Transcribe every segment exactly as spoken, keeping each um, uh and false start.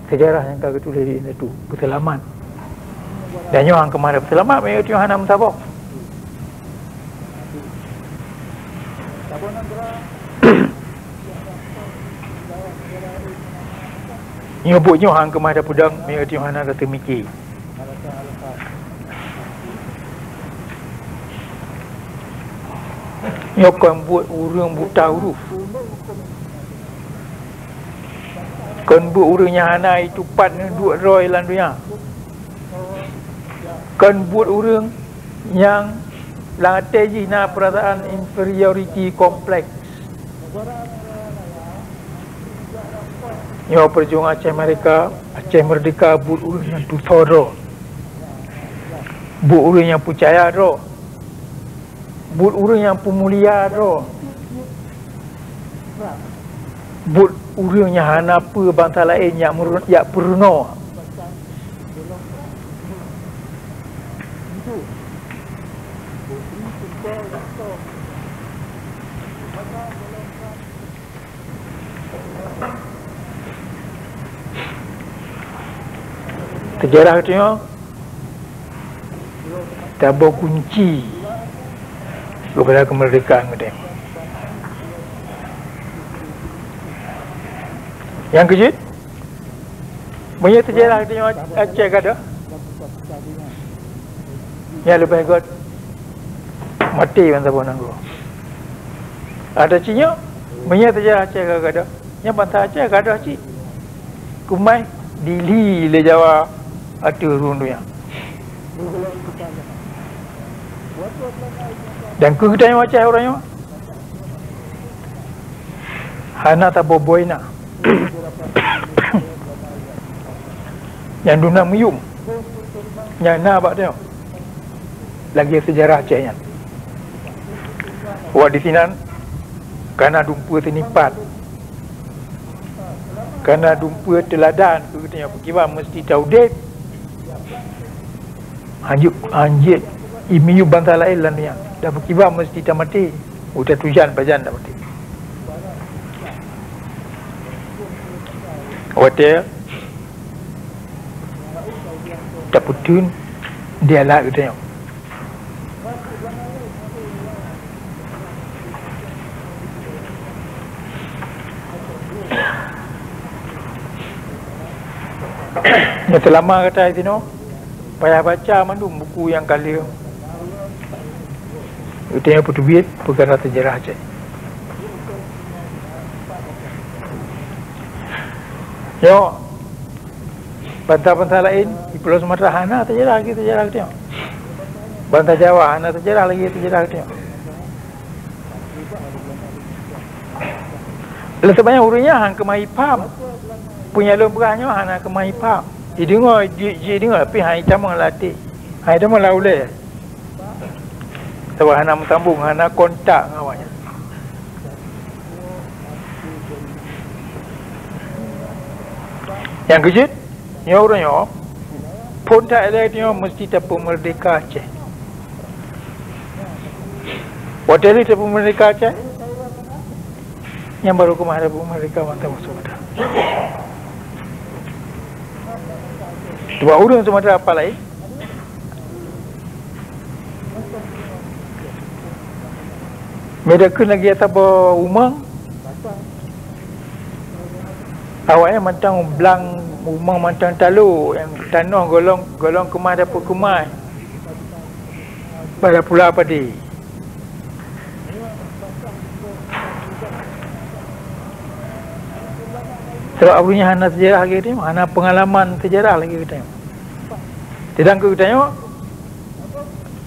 seujarah nyang ka geutuléh di indatu peuseulamat. Dan nyoe han keumah peuseulamat, meunyoe tanyoe hana meusaboh. Nyoe buet nyoe han keumah tapeudong, meunyoe tanyoe hana tateumiki. Nyoe kon buet ureuëng buta huruf. Kon buet ureuëng nyang hana itupat neuduek droe lam donya. Kon buet ureuëng nyang lam até jih na peurasaan inferiority complex. Nyoe peujuangan Aceh Merdeka, Aceh Merdeka buet ureuëng nyang tutoe droe. Buet ureuëng nyang peucaya droe. Buet ureuëng nyang peumulia droe. Buet ureuëng nyang hana peue bansa laén nyang meureu-, jak peurunoe. Seujarah geutanyoe saboh kunci keupada keumeurdekaan geutanyoe. Nyang keujeuet, meunyoe seujarah geutanyoe Aceh gadôh, nyan leubeh göt maté bansa boh nanggroe. Ada cit nyoe, meunyoe seujarah Aceh ka gadôh, nyan bansa Aceh gadôh cit. Keumai dili lé Jawa ateueh rhueng donya. Dan keu geutanyoe Aceh uroe nyoe, hana taboboi na. Nyang duna meuyuem nyang na bak tanyoe lagée seujarah Aceh nyan. Wak disinan kana dumpeue seunipat, kana dumpeue teuladan keu geutanyoe, pakriban meuseuti taudeb. Hanjeuet, hanjeuet imiyueb bansa laén lam donya, dan pakriban meuseuti tamaté, utai tujan pajan tamaté. Watée tapeuteun di alat geutanyoe. Nyang seulama gata disinoe payah baca mandum buku nyang ka lheueh geutanyoe peuteubiet peukara seujarah Aceh. Nyoe, bansa-bansa laén di Pulo Sumatera hana seujarah lagée seujarah geutanyoe. Bansa Jawa hana seujarah lagée seujarah geutanyoe. Lé seubab nyan ureuëng nyan han keumah jipaham. Peue nyang lôn peugah nyoe hana keumah jipaham. Jideungoe, ji-, jideungoe, tapi han jitamong lam até. Han jitamong lam ulée. Sabab hana meusambong, hana kontak ngon awaknyan. Nyang keujeuet, nyoe uroe nyoe, phon that ilée nyoe meuseuti tapeumeurdeka Aceh. Watée lheueh tapeumeurdeka Aceh, nyan barô keumah tapeumeurdeka bansa Sumatera. Sabab ureuëng Sumatera apa laén? Meudakeuh lagée saboh umong, awaknyan mantong blang umong mantong talo, nyang tanoh golong, golong keumah dapur keumah, pada pula padé. Sabab ureuëng nyan hana seujarah lagée geutanyoe, hana peungalaman seujarah lagée geutanyoe. Sedangkan geutanyoe,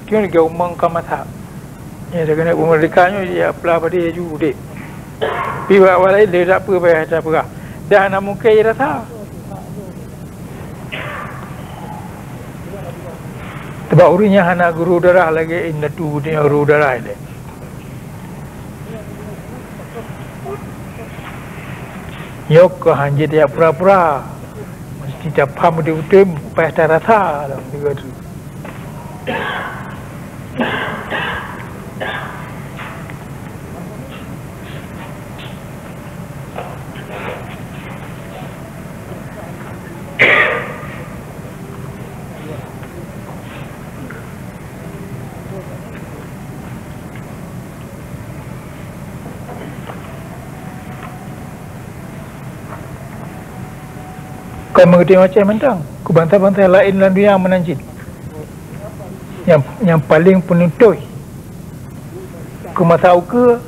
keu lagée umong ka masak. Nyan, keuneuk peumeurdeka nyoe, ya, peula padé laju udeb. Pi bak awak laén, lé dak peue payah tapeugah. Dah na mungken rasa. Sabab ureuëng nyang hana guru darah lagée indatu geutanyoe guru darah ilée. Nyoe keuh hanjeuet jak pura-pura. Meuseuti tapaham beutôi-beutôi, payah tarasa lam sigoe teuk. Kon meugeuteueng Aceh mantong, keu bansa-bansa laén lam dônya meunan cit. Nyang, nyang paleng peuneutôi keu masa ukeue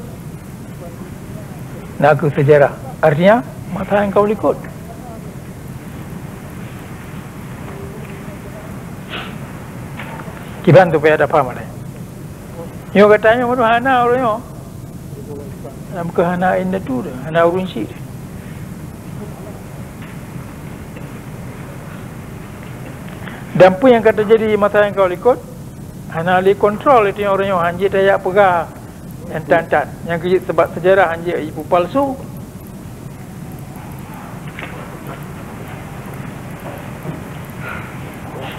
na kheueh seujarah. Artinya, masa nyang ka likot. Kiban tu payah dapat malah. Nyoe gata nyoe hana ureueng nyoe. Lam keu hana indatu dah, hana ureueng syik dah. Dan peue nyang ka teujadi masa nyang ka likot, hana lé kontrol lé ureueng nyoe, hanjeuet tajak peugah nyang tan-tan. Nyang keuh sabab seujarah hanjeuet jipeupalsu.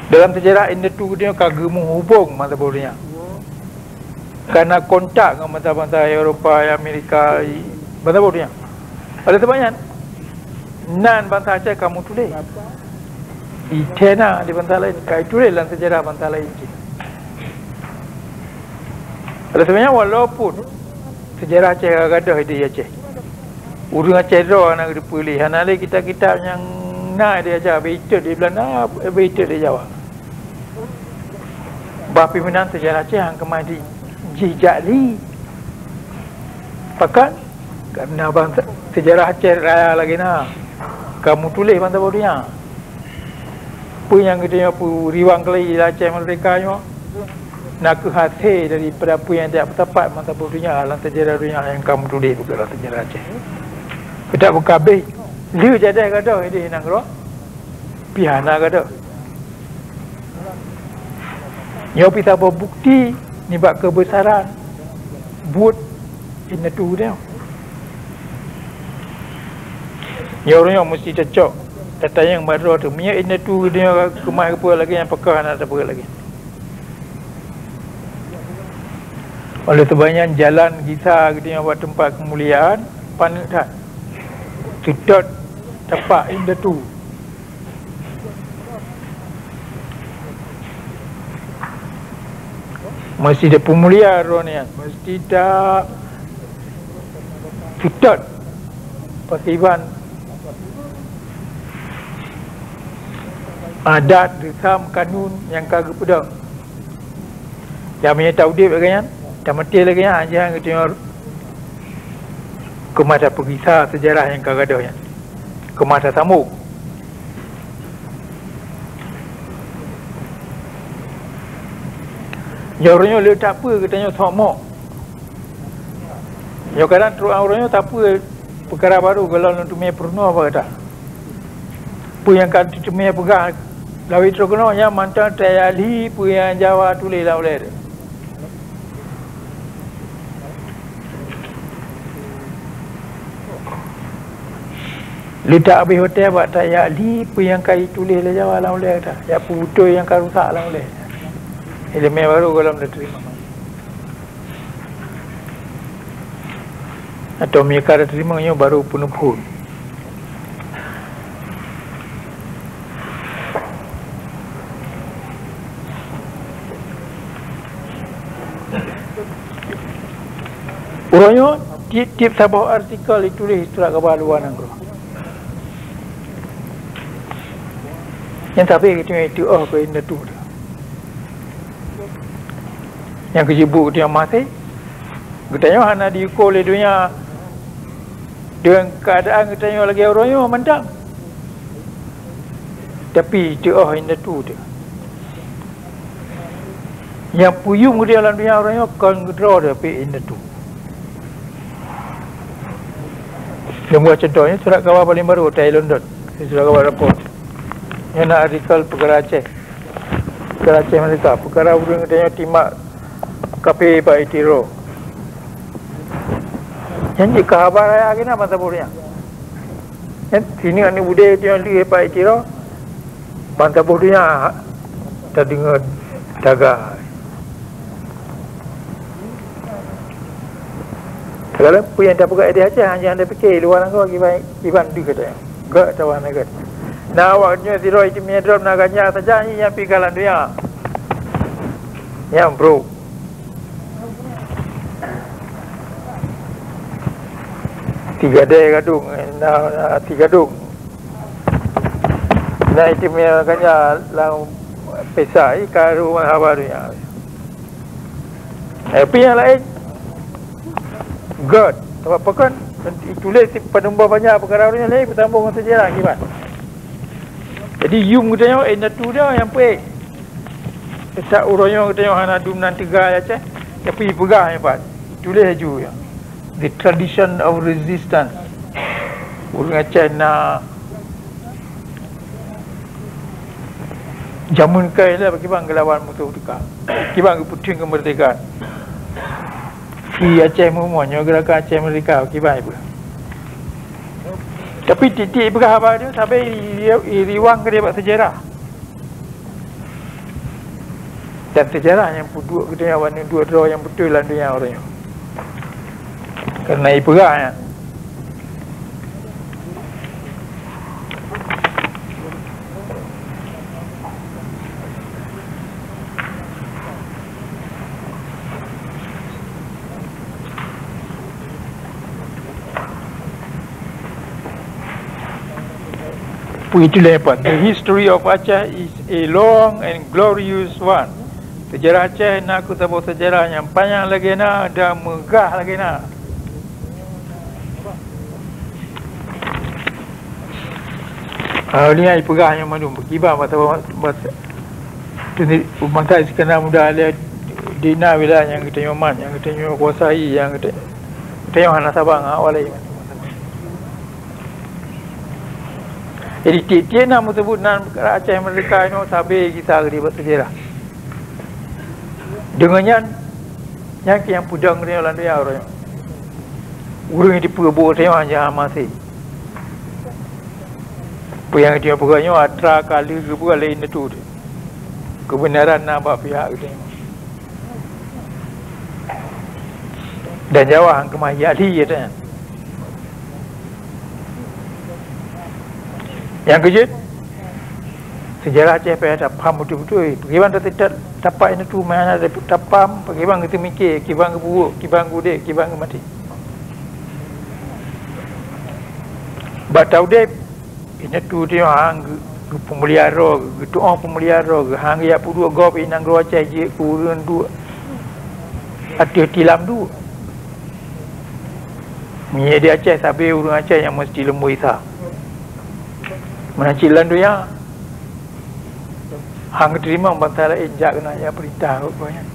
Dalam seujarah indatu geutanyoe ka geumeuhubong masa boh donya. Ka na kontak ngon bansa-bansa Eropa, Amerika, i-, bansa boh donya. Oleh sebab nyan, nan bansa Aceh ka meutuléh. Itena di bansa laén, ka ituléh lam seujarah bansa laén cit. Oleh sebab nyan, walaupun seujarah Aceh ka gadôh di Aceh, ureueng Aceh droe hana geuteupeue lé, hana lé kitab-kitab nyang na di Aceh, beuitot di Beulanda, beuitot di Jawa. Bah pih meunan seujarah Aceh han keumah di, jijak li. Pakon? Karena bansa, seujarah Aceh raya lagée na ka meutuléh bansa boh donya. Peue nyang geutanyoe peuriwang keulai di Aceh Merdeka nyoe, na kheueh hasé daripada peue nyang tajak peusapat bansa boh donya lam seujarah donya nyang ka meutuléh bak seujarah Aceh. Peutak beukabeh, lheueh jadeh gadôh idéh nanggroe, pih hana gadôh. Nyoe pih saboh bukeuti nibak keubeusaran buet indatu nyoe. Nyoe ureueng nyoe meusti tacok, tatanyong bak droe teuh, meunyoe indatu geutanyoe keumah geupeubuet lagée nyan, pakon hana tapeubuet lagée nyan. Oleh sebab nyan, jalan gisa geutanyoe bak teumpat keumuliaan paneuk that. Seutôt tapak indatu. Meusti tapeumulia droe nyan, meusti taseutôt pakriban adat, reusam, kanun nyang ka geupeudong. Dan meunyoe taudeb lagée nyan, tamaté lagée nyan, hana geutanyoe keumah tapeugisa seujarah nyang ka gadôh nyan, keumah tasambong. Nyoe uroe nyoe le that peue geutanyoe sok mok. Nyoe kadang trok uroe nyoe that peue peukara barô gohlom lôn teumé peurunoe bak gata. Peue nyang ka teumé peugah lawét trok keunoe nyan mantong tajak li peue nyang Jawa tuléh lam ulée. Le that habéh watée bak tajak li peue nyang ka jituléh lé Jawa lam ulée that, jak peubeutôi nyang ka rusak lam ulée. Ileumé barô gohlom tateurimong. Atau meunyoe ka tateurimong nyoe barô peuneupon. Uroe nyoe, tieb-tieb saboh artikel jituléh surat kaba luwa nanggroe. Nyang sabe geutanyoe teuôh keu indatu teuh. Nyang keujibu geutanyoe maté, geutanyoe hana jiuko lé donya deungon keuadaan geutanyoe lagée uroe nyoe mantong. Tapi teuôh indatu teuh. Nyang peuyuem geutanyoe lam donya uroe nyoe kon keudroe teuh pih indatu. Lôn beuet cuntoh nyoe surat kaba paleng barô tai London, surat kaba rapot. Nyoe na artikel peukara Aceh. Peukara Aceh Merdeka, peukara ureuëng geutanyoe timbak kafé bak Tiro. Nyan jeuet keu haba raya keunan bansa boh donya. Nyan sineuk aneuk beudé geutanyoe lheueh bak Tiro, bansa boh donya tadeungoe tagai. Sekarang peue nyang tapeugah idéh Aceh, hana nyang tapike luwa nanggroe kiban, kiban deuh gata. Gak tawan gata. Na awak nyoe sidroe item meudrob na ganja saja nyang piga lam donya. Nyang brok. Tiga deh gadong, na, na tiga dong. Dan istimewa ganja lam pesa i karu haba dunia. Tapi nyang laén, God. Sebab apa kan? Tuléh si penumbah banyak peukara ureuëng laén beusambông ngon sejarah kiban. Jadi, yum geutanyoe, eh, indatu dah nyang peuék. Teutap uroe nyoe geutanyoe hana dum nan teuga ya ceh. Tapi peugah nyan pat. Tuléh laju ya. The tradition of resistance. Ureuëng Aceh na jameun kai lah kiban geulawan musoh teuka. Kiban geupeuteun keumeurdekaan. Di Aceh Meumoh nyoe gerakan Aceh Merdeka kiban pun. Tapi titik peugah haba nyoe sabe i, i, i riwang keu bak sejarah. Dan sejarah nyang peuduek geutanyoe awak nyoe duek droe nyang beutôi lam donya uroe nyoe. Karena ipeugah nyan. Pui tuléh pat, "The history of Aceh is a long and glorious one." Sejarah Aceh na keu saboh sejarah nyang panyang lagée na dan meugah lagée na. Ah, ni ai peugah nyang mandum, kiban basa, basa, tu ni, masa Iskandar Muda lé di na wilayah nyang geutanyoe mat, nyang geutanyoe kuasai, nyang geuta-, geutanyoe hana saban ngon awak laén. Jadi, tieb-tieb na meuseubut nan Aceh Merdeka inoe sabe gisa geude bak sejarah. Deungon nyan, nyan keuh nyang peudong geutanyoe lam donya uroe nyoe. Ureuëng nyang jipeubuet geutanyoe hana maséh. Peue nyang geutanyoe peugah nyoe atra ka lheueh geubuet lé indatu. Keubeunaran na bak pihak geutanyoe. Dan Jawa han keumah jak li, ya, tan. Nyang keujeuet, sejarah Aceh payah tapaham beutôi-beutôi. Pakriban tateutap tapak indatu meuhana tapaham, pakriban geuteumike, kiban geubuet, kiban geuudeb, kiban geumaté. Bak taudeb, indatu tanyoe han geu-, geupeumulia droe, geutuoh peumulia droe, han geujak peuduek gob i nanggroe Aceh jeuet keu ureuëng duek ateueh tilam duek. Meunyoe di Aceh sabe ureuëng Aceh nyang meusti leumboi sa. Meunan cit lam donya, han geuteurimong bansa laén jak keunan jak peurintah rot gobnyan.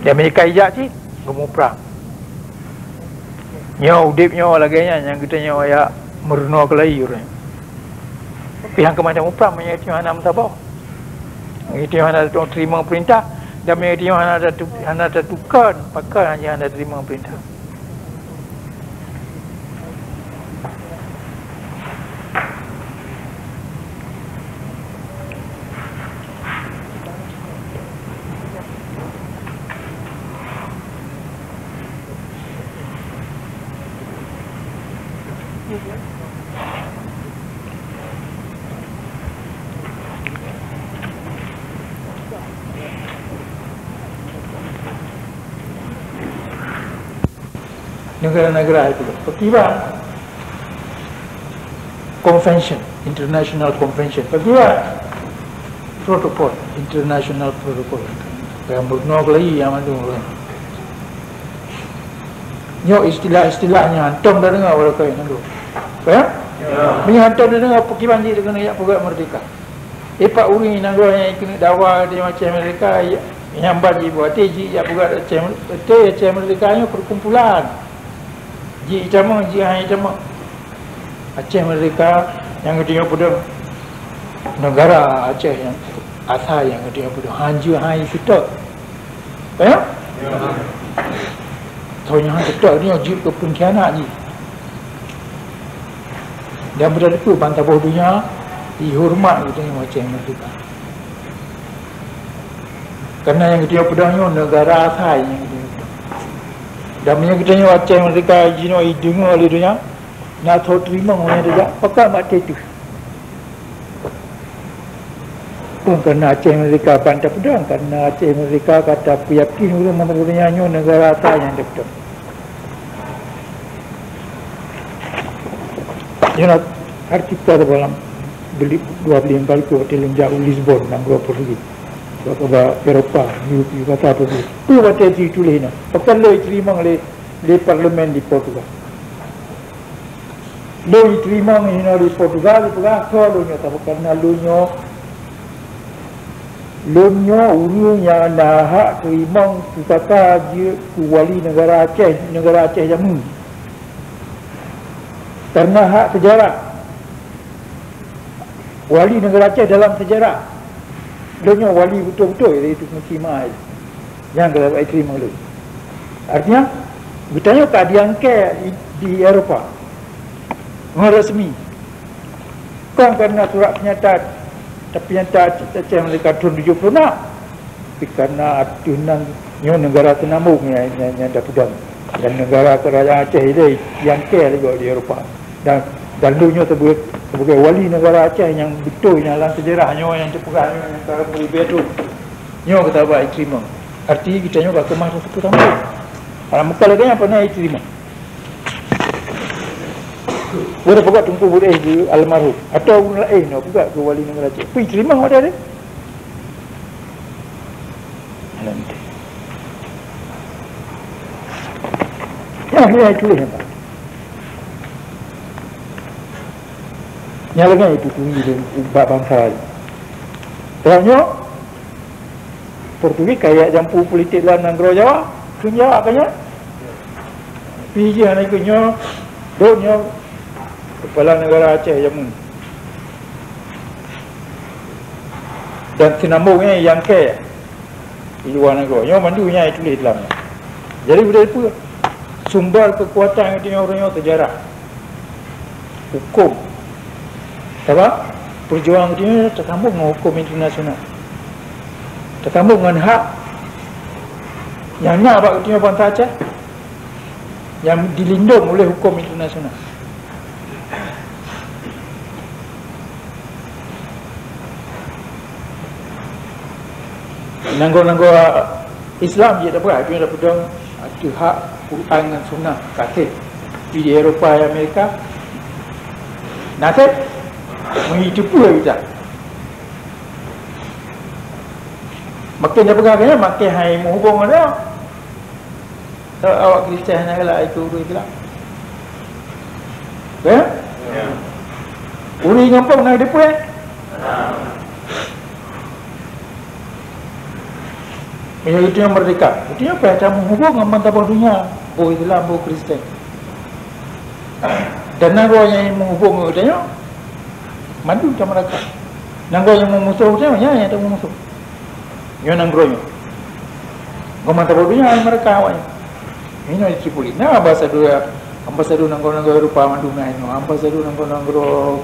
Di Amerika ijak cit, geumuprang. Nyoe udeb nyoe lagée nyan nyang geutanyoe jak meurunoe keulayi ureuëng. Tapi han keumah muprang meunyoe tanyoe hana meusaboh. Meunyoe tanyoe hana teurimong peurintah, dan meunyoe tanyoe hana tatu-, hana tatukeun, pakon hana teurimong peurintah. Negara-negara itu, pakriban convention, international convention, pakriban protokol, international protokol. Nyang meurunoe keulayi nyang mandum ureuëng. Nyoe istilah-istilah nyang hantom tadeungoe barokon nyan tu. Ya? Ya. Meunyoe hantom tadeungoe, pakriban jih keuneuk jak peugah merdeka. Eh, pak ureuëng nanggroe nyang keuneuk dawa di Aceh Merdeka, nyang ban jibuet até jih jak peugah Aceh, Aceh Merdeka nyoe perkumpulan. Jih itamong, jih han itamong. Aceh Merdeka nyang geutanyoe peudong, negara Aceh nyang asai nyang geutanyoe peudong, han jeuet han seutôt. Ya? Ya. Soe nyang han seutôt nyoe jeuet keu peungkhianat jih. Dan beutôi teupeu ban saboh donya jihoreumat geutanyoe Aceh Merdeka. Karena nyang geutanyoe peudong nyoe negara asai nyang geutanyoe peudong. Dan meunyoe geutanyoe Aceh Merdeka jinoe ideungoe lé donya, na soe teurimong meunyoe tajak, pakon mak teuh. Bukan karena Aceh Merdeka ban tapeudong, karena Aceh Merdeka ka tapeuyakin ureuëng meunurot nyan nyoe negara asai nyang tapeudong. Nyoe artikel dalam Beli, dua puluh lima kali watèe lôn jak u Lisbon, nanggroe Portugis. Bak, bak Eropa, U K, U K T Portugis. Peue watèe jituléh na. Pakon lôn jiteurimong lé, lé parlemen di Portugal. Lôn jiteurimong inoe di Portugal, jipeugah, "Soe lôn nyoe?" Tapi karena lôn nyoe, lôn nyoe ureueng nyang na hak teurimong pusaka jeuet keu wali negara Aceh, negara Aceh jameun. Karena hak sejarah. Wali negara Aceh dalam sejarah. Lôn nyoe wali beutôi-beutôi, yaitu Teungku Cik Maai. Nyang ka lagèe teurimong lé. Artinya, geutanyoe ka diangkat di, di Eropa ngon resmi. Kon karena surat pernyataan, tapi pernyataan Aceh Merdeka tahun tujuh puluh enam. Tapi karena ateueh nan nyoe negara seunambong nyang, nyang, nyang tapeudong. Dan negara Kerajaan Aceh ilèe nyang kèe lé gob di Eropa. Dan, dan lôn nyoe sebagai, sebagai wali negara Aceh nyang beutôi, nyang lam sejarah nyoe nyang teupeugah nyoe nyang ka meuribèe thôn. Nyoe gata bak jiteurimong. Arti geutanyoe ka keumah sapeue sambông. Alam muka lagèe nyan pernah jiteurimong. Boleh peugah Teungku Buet Éh keu almarhum. Atau ureueng laén nyoe peugah keu wali negara Aceh. Peue jiteurimong watèe nyan? Nanti. Nyan, nyan tuléh nyan, Pak. Nyan lagèe itu tuléh bak bansa. Soalnya, Portugis ka jak jampu politik lam nanggroe Jawa. Kheun Jawa ka nyan. Pih jih hana ikot nyoe, dok nyoe, kepala negara Aceh jameun. Dan seunambong nyan nyang kèe di luwa nanggroe. Nyoe mandum nyang tuléh lam nyan. Jadi, beudôh peue? Sumber keukuatan geutanyoe uroe nyoe sejarah, hukôm. Sabab peujuangan geutanyoe teusambông ngon hukôm internasional. Teusambông ngon hak nyang na bak geutanyoe bansa Aceh. Nyang dilindong oleh hukôm internasional. Nanggroe-nanggroe Islam jeuet tapeugah, tapi tapeudong ateueh hak Quran ngon Sunnah, ka sép. Tapi di Eropa, Amerika, na sép. Meuitu peue kita. Makin tapeugah keu nyan, makin hai meuhubong ngon nyoe. Awak Kristen hana galak ikot ureueng Islam. Ya? Ya. Ureueng gampông na dipeue? Meunyoe geutanyoe merdeka, geutanyoe payah tameuhubong ngon bansa boh donya, boh Islam, boh Kristen. Dan nanggroe nyang meuhubong ngon geutanyoe, mandum tamerdeka. Nanggroe nyang meumusoh geutanyoe, nyan nyang tameumusoh. Nyoe nanggroe nyoe. Ngon mata boh donya mereka awaknyan. Inoe di Tripoli. Na ambasador, ambasador nanggroe-nanggroe Eropa mandum na inoe. Ambasador nanggroe-nanggroe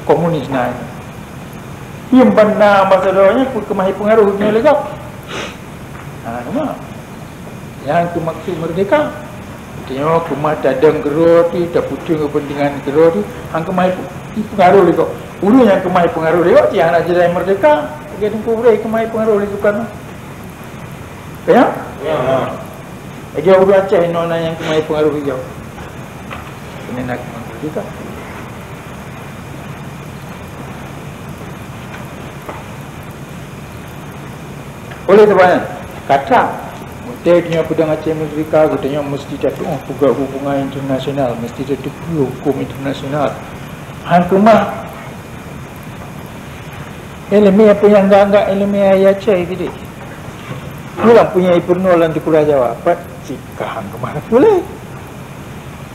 komunis na inoe. Nyang ban na ambasador nyan keumah jipeungaruh nyoe lé gob. Ha, nampak? Nyang keumaksud merdeka. Geutanyoe keumah tadong keudroe teuh, tapeuteun keupeuntengan keudroe teuh, han keumah jipeungaruh lé gob. Ureueng nyang keumah jipeungaruh lé gob, cit hana jeuet merdeka. Lagèe Teungku Breh keumah jipeungaruh lé Sukarno. Ka nyan? Ya. Lagèe ureueng Aceh inoe na nyang keumah jipeungaruh lé gob. Keuneuk na keumah merdeka. Oleh sebab nyan, kata, watèe geutanyoe peudong Aceh Merdeka, geutanyoe meusti tatu'oh peugah hubungan internasional, meusti tateupeue hukôm internasional. Han keumah ileumèe peue nyang gak-gak ileumèe ayat Aceh sidéh. Pulang punya Ipurno lam Tikula Jawa, pat cit ka han keumah tateupeue lé.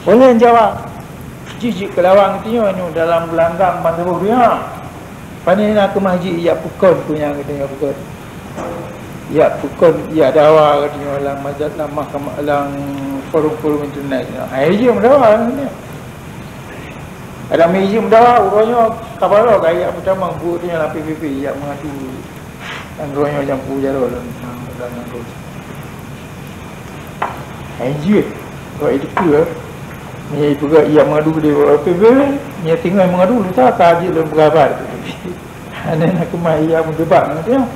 Oleh Jawa, jijak keu lawan geutanyoe nyoe dalam geulanggang bansa boh donya. Pane na keumah jih jak peukon peue nyang geutanyoe peukon. Jak peukon, jak dawa geutanyoe lam maja-, lam mahkamah, lam forum-forum internasional. Hai jeuet meudawa nyoe. Ada meuijeuet meudawa, uroe nyoe ka baroe ka jak peutamong buet geutanyoe lam P B B, jak meungadu. Nanggroe nyoe jampu jaroe lam, lam, lam nanggroe. Hai jeuet, kok itu peue? Meunyo ipeugah jak meungadu di P B B, meunyo tinggai meungadu, lusa ka jeuet lôn peugah bak. Hana na keumah jak meudebat ngon geutanyoe.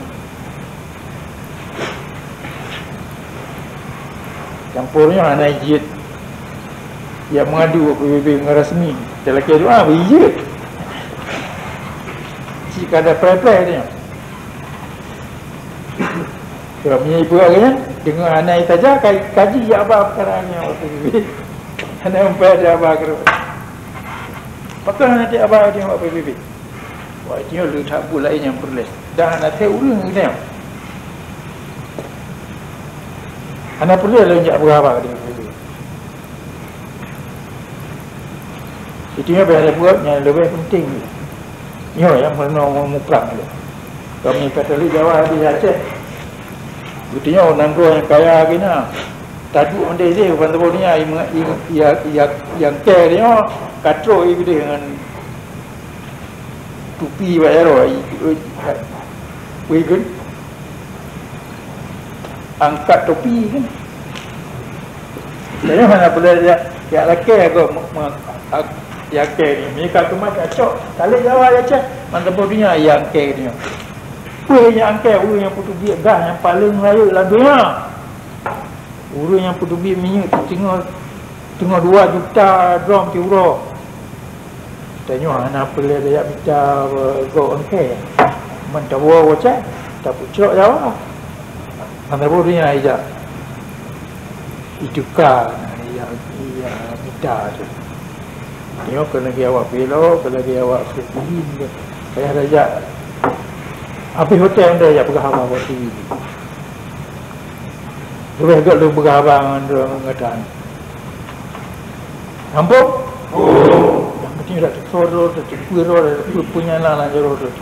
Campur nyoe hana jeuet. Jak meungadu P B B ngon rasmi. Talakèe doa beu jeuet. Kada preh-preh dia. Sebab meunyo ibuet lagèe nyan, deungon hana saja ka-, kaji jak ba peukara nyan waktu P B B. Hana sampai jak ba keudroe. Pakon hana jak ba dia waktu P B B. Wah, itu nyoe le that buet laén nyang peureulèe. Dan hana thèe ureueng geutanyoe. Hana peureulèe lôn jak peugah haba di P B B. Itu nyoe payah lôn buet nyang leubeh penting. Nyoe nyang meurunoe muprang lé. Kami Katolik Jawa di Aceh. Geutanyoe nanggroe nyang kaya gina. Taduek ondeh deh ban saboh donya i, i, i, i, nyang kèe nyoe ka trok i beudeh ngon tupi bak jaroe, i, i, i, i, angkat topi kan. Jadi mana boleh dia, dia lakèe agak me-, me-, ag-, dia lakèe ni. Mereka tu macam cok, kali Jawa ya cah, mantap dunia yang ke ni. Peue nyang angkée ureuëng nyang peuteubiet gah nyang paleng rayeuk lam donya? Ureuëng nyang peuteubiet minyeuk teungoh, teungoh dua juta drom siuroe. Tanyoe hana peureulée tajak mita gob angkée. Meunan tawoe wacée, tapeucok Jawa. Hana boh donya ijak. Ituka na ijak, ijak mita tu. Nyoe keu lagée awak Belo, keu lagée awak Febulin tu. Payah tajak. Habéh hotel anda jak peugah haba bak T V. Leubeh gét lôn peugah haba ngon droe ngon gata. Gampông? Nyang penting dak teuka droe, teuka peue droe, teuka peue nyang na lam jaroe droe.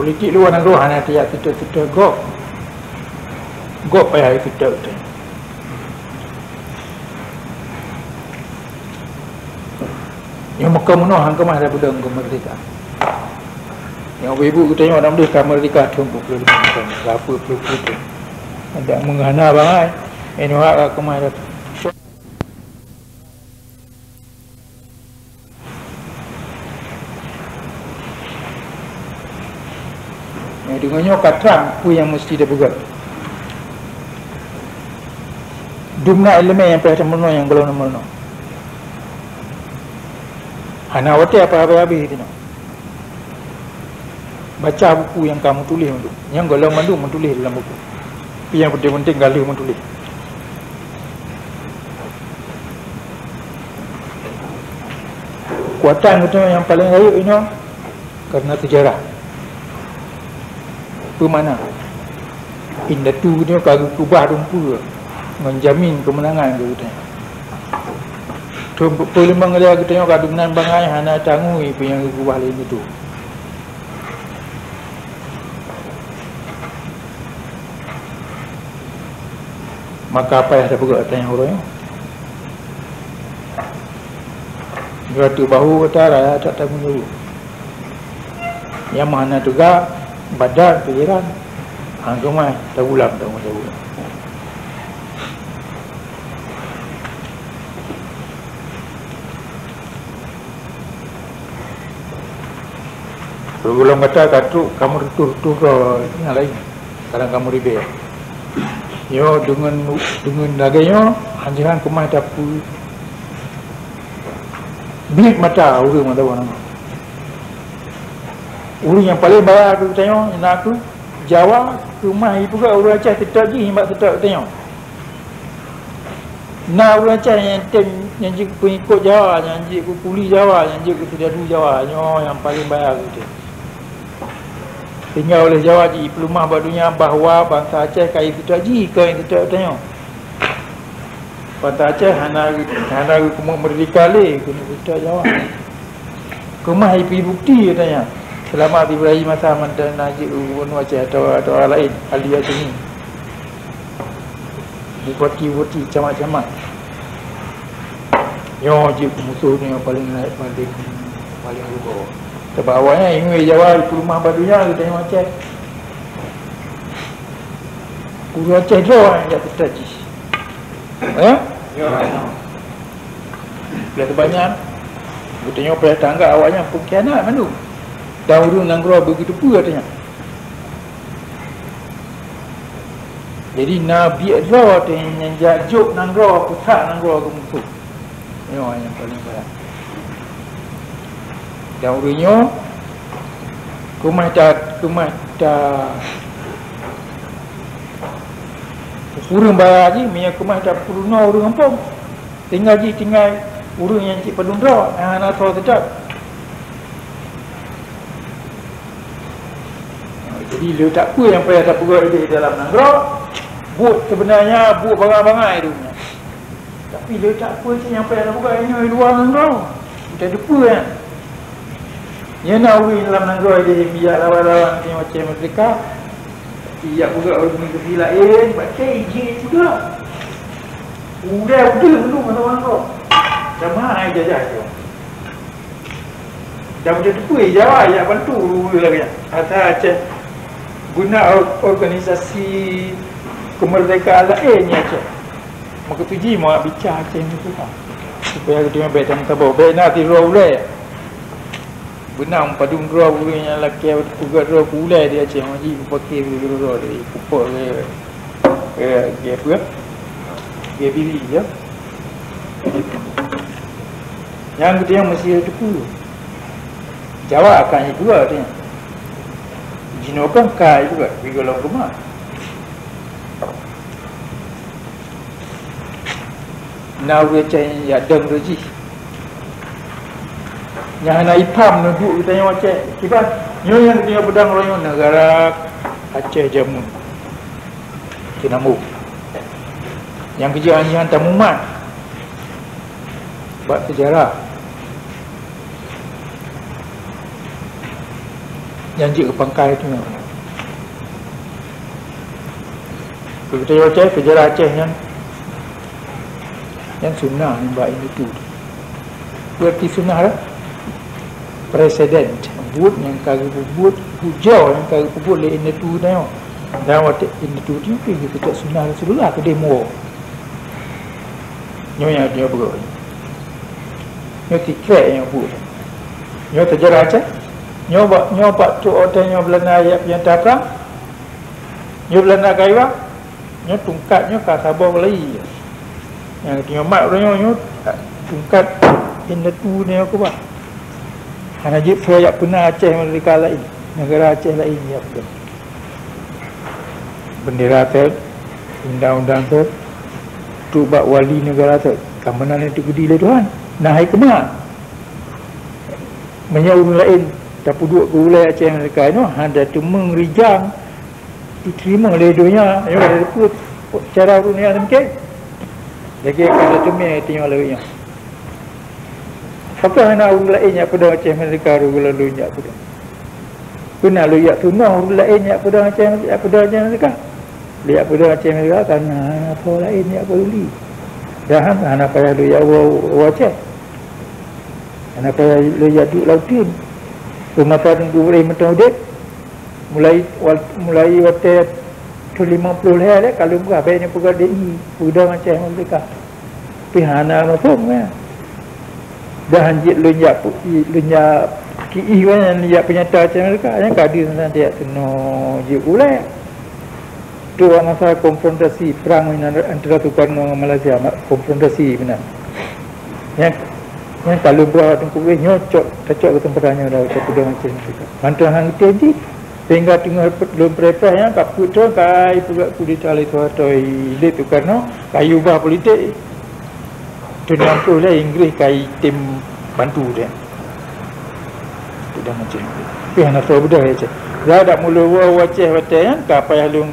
Politik luwa nanggroe hana tajak seutôt-seutôt gob. Gob payah seutôt teuh. Nyang meukeumeunoe han keumah daripada keumeurdehkaan. Nyang ibu-ibu geutanyoe lam deh ka meurdehka thon peuet ploh limong thon, ka peuet ploh peuet thon. Adak meuhana bangai, inoe ka keumah dah. Nyang deungoe nyoe ka trang peue nyang meusti tapeugah. Dumna iéleumé nyang payah tameurunoe nyang gohlom tameurunoe. Hana watée apa habéh-habéh tinoe. Baca buku nyang ka meutuléh mandum. Nyang gohlom mandum meutuléh dalam buku. Tapi nyang penting-penting ka lheueh meutuléh. Keukuatan geutanyoe nyang paleng rayeuk inoe karena sejarah. Peue makna? Indatu geutanyoe ka geukeubah rumpue ngon jamin keumeunangan keu geutanyoe. Thon peuet ploh limong lé geutanyoe ka dumnan bangai hana tangui peue nyang geukeubah lé indatu. Maka payah tapeugah tanyong uroe nyoe. Nyoe ateueh bahô gata raya that tanggong jaweueb. Nyang meuhana teuga, badan, pikiran, han keumah tagulam tanggong jaweueb. Peugulong gata ka trok kamoe tutoe-tutoe droe nyang laén, kadang kamoe ribée. Nyoe deungon, deungon lagée nyoe, hanjeuet han keumah tapeubiet mata ureuëng mata ureuëng. Ureuëng nyang paleng bahaya keu geutanyoe na kheueh Jawa, keumah jipeugah ureuëng Aceh seutôt jih nibak seutôt geutanyoe. Na ureuëng Aceh nyang tem nyang jeuet peungikot Jawa, nyang jeuet keu puli Jawa, nyang jeuet keu seudadu Jawa, nyoe nyang paleng bahaya keu geutanyoe. Sehingga oleh Jawa jipeuleumah bak donya bahwa bansa Aceh ka jiseutôt jih, kon jiseutôt geutanyoe. Bansa Aceh hana, hana geukeumeung meurdehka lé keuneuk seutôt Jawa. Keumah jipeubuet bukeuti katanya, seulamat Ibrahim masa mantong na jeuet u gubunur Aceh atawa, atawa laén, Ali Azumi. Bupati-bupati, camat-camat. Nyoe jeuet musoh nyoe paleng, paleng, paleng rugoe. Sabab awaknyan ingat Jawa jipeuleumah bak donya, geutanyoe Aceh. Ureuëng Aceh droe nyang jak seutôt jih. Eh? Ya. Oleh sebab nyan, geutanyoe payah tanggap awaknyan peungkhianat mandum. Dan ureuëng nanggroe beugeuteupeu ateueh nyan. Jadi, na biet droe teuh nyang jak jok nanggroe, peusak nanggroe keu musoh. Nyoe nyang paleng bahaya. Dan ureuëng nyoe keumah ta, keumah ta, ureuëng baya jih, meunyoe keumah ta peurunoe ureuëng gampông, tinggai jih tinggai ureuëng nyang cit padum droe, nyang hana soe seutôt. Jadi, le that peue nyang payah tapeugah di dalam nanggroe, buet seubeunanya buet bangai-bangai donya. Tapi le that peue cit nyang payah tapeugah nyoe luwa nanggroe. Kita depeue nyan. Nyan na ureuëng dalam nanggroe dia bijak lawan-lawan macam-macam merdeka. Tapi jak peugah ureuëng negeri laén, baca izin juga. Udah, udah dulu nanggroe. Sama ai jajah tu. Dan beutôi teupeu Jawa jak bantu ureuëng lagée nyan. Asai Aceh guna or-, organisasi keumeurdekaan laén di Aceh. Meukeusiji meubica Aceh nyoe tu, ha. Supaya geutanyoe bék tameusaboh, bék na sidroe ulée. Beunang padum droe ureuëng nyang lakée peugét droe keu ulée di Aceh, maji mupakè droe di pupuk, eh, eh, gé peue? Gé biri, ya. Nyang geutanyoe meusti teupeu. Jawa ka jidua teuh. Jinoe kan ka jidua, bri golom keumah. Na ureuëng Aceh nyang dong reuji. Nyang hana ipham neuduek geutanyoe Aceh. Kiban, nyoe nyang geutanyoe peudong uroe nyoe neugara Aceh jameun. Keunamu. Nyang keujeuet nyan tamumat bak seujarah. Nyang jeuet keu pangkai tu. Keu geutanyoe Aceh, seujarah Aceh nyan, nyan sunnah nibak indatu. Berarti sunnah dah. Presiden, buet nyang ka geupeubuet, buet jauh nyang ka geupeubuet lé indatu tanyoe. Dan watée indatu nyoe pih geukeutok sunnah Rasulullah keudeh muwoe. Nyoe nyang nyoe beugöt. Nyoe tikrek nyang buet. Nyoe seujarah Aceh. Nyoe bak, nyoe bak tu watée nyoe Belanda jak peunyata prang. Nyoe Belanda ka iba. Nyoe tungkat nyoe ka saboh lagi. Nyang nyoe mat uroe nyoe, nyoe tungkat indatu nyoe keubah. Hana jeuet soe jak peuna Aceh merdeka laén, negara Aceh laén jak peuna. Bendera teuh, undang-undang teuh, trok bak wali negara teuh, ka meunan nyang teukeudi lé Tuhan. Nah, hai keumah. Meunyoe ureuëng laén tapeuduek keu ulée Aceh merdeka nyoe, hana teumeung rijang jiteurimong lé donya, nyoe ka teupeue cara ureuëng nyan mungken. Lagée ka teumé tanyoe lagée nyoe. Pakon hana ureuëng laén nyang peudong Aceh merdeka, ureuëng laén nyang peudong? Keunan lôn jak tunoh ureuëng laén nyang peudong Aceh, nyang peudong Aceh merdeka. Lôn jak peudong Aceh merdeka, karena hana po laén nyang peduli. Dan hana payah lôn jak u, u Aceh. Hana payah lôn jak duek lam uteuen. Peumasa Teungku Ibrahim mantong udeb, Mulai wa-, mulai watée thon limong ploh lhée lé ka lheueh peugah, bék neupeugah D I, peudong Aceh Merdeka. Pih hana muphom, ya. Dah hanjeuet lôn jak pu-, lôn jak kiih nyan, jak peunyata Aceh Merdeka, nyan ka deuh mantong jak keunoe jeuet ulée. Tu masa konfrontasi perang antara Soekarno ngon Malaysia, ma-, konfrontasi meunan. Nyan, nyan ka lôn peugah Teungku Ibrahim, nyoe cok, tacok keu teumpat nyoe dah, tacok peudong Aceh Merdeka. Mantong han geutem jih. Sehingga teungoh lôn preh-preh nyan, ka peuet thon ka ipeugah kudeta lé Soeharto, lé Soekarno, ka iubah politik. Thon limong ploh lhée Inggréh ka item bantu dia. Sudah macam tu. Tapi hana soe beudôh ya, ceh. Dah dak mulo wa, wa ceh watée nyan, ka payah lôn